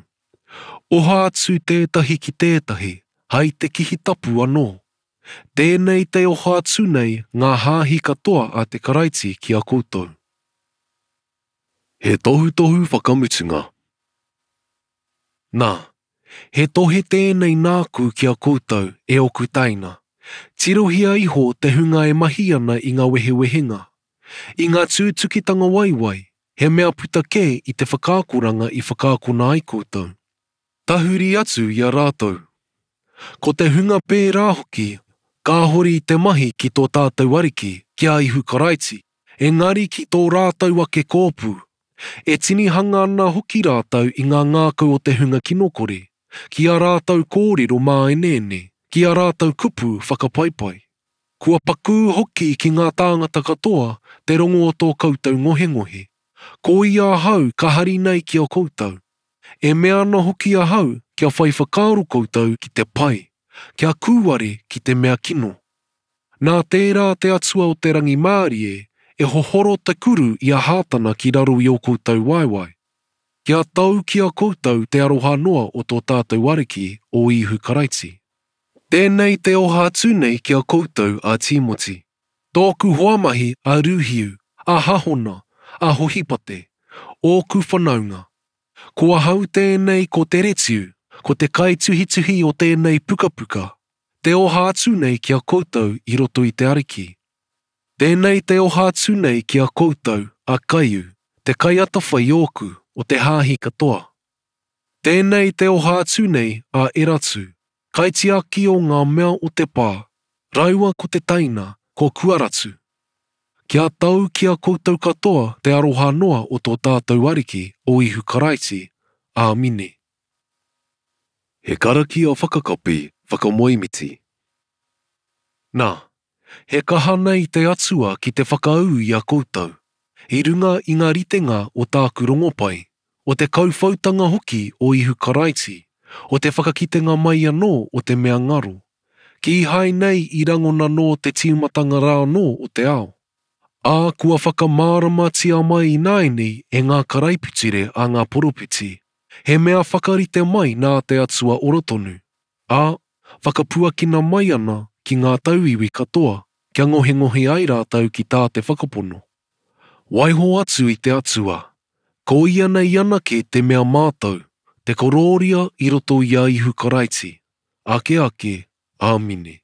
Oha atu tētahi ki tētahi, hai te kihi tapu anō. Tēnei te oha atu nei ngā hāhi katoa a te Karaiti ki a koutou. He tohutohu whakamutunga. Nā, he tohe tēnei nāku ki a koutou, e oku teina. Tirohia iho te hunga e mahi ana i ngā wehewehenga, I ngā tūtukitanga waiwai, he mea puta kē i te whakaakoranga i whakaakona ai koutou. Tahuri atu i a rātou. Ko te hunga pērā hoki, kāhore i te mahi ki tō tātou Ariki, ki a Ihu Karaiti, engari ki tō rātou ake kōpū. E tinihanga ana hoki rātou i ngā ngākau o te hunga kinokore, ki ā rātou kōrero māeneene, ki ā rātou kupu whakapaipai. Kua pakū hoki ki ngā tāngata katoa te rongo o tō koutou ngohengohe. Ko ia ahau ka hari nei ki a koutou. E mea ana hoki ahau kia whai whakaaro koutou ki te pai, kia kūare ki te mea kino. Nā tērā te Atua o te rangimārie e hohoro te kuru i a Hātana ki raro i ō koutou waewae. Kia tau ki a koutou te aroha noa o tō tātou Ariki, o Īhu Karaiti. Tēnei te oha atu nei ki a koutou a Tīmoti, tōku hoa mahi a Rūhiu, a Hahona, a Hohipate, ōku whanaunga. Ko ahau tēnei ko Teretiu, ko te kaituhituhi o tēnei pukapuka, te oha atu nei ki a koutou i roto i te Ariki. Tēnei te oha atu nei ki a koutou a Kaiu, te kaiatawhai ōku o te hāhi katoa. Tēnei te oha atu nei a Eratu, kaitiaki o ngā mea o te pā, raua ko te teina, ko Kuaratu. Kia tau ki a koutou katoa te aroha noa o tō tātou Ariki, o Ihu Karaiti. Āmine. He karakia whakakapi whakamoemiti. Nā, he kaha nei te Atua ki te whakaū i a koutou, i runga i ngā ritenga o tāku rongopai, o te kauwhautanga hoki o Ihu Karaiti, o te whakakitenga mai anō o te mea ngaro, kīhai nei i rangona nō te tīmatanga rā anō o te ao. Ā, kua whakamāramatia mai ināianei e ngā karaipiture a ngā poropiti, he mea whakarite mai nā te Atua ora tonu, ā, whakapuakina mai ana ki ngā tauiwi katoa kia ngohengohe ai rātou ki tā te whakapono. Waiho atu i te Atua, ko ia nei anake te mea mātau, te korōria i roto i a Ihu Karaiti, ake ake, āmine.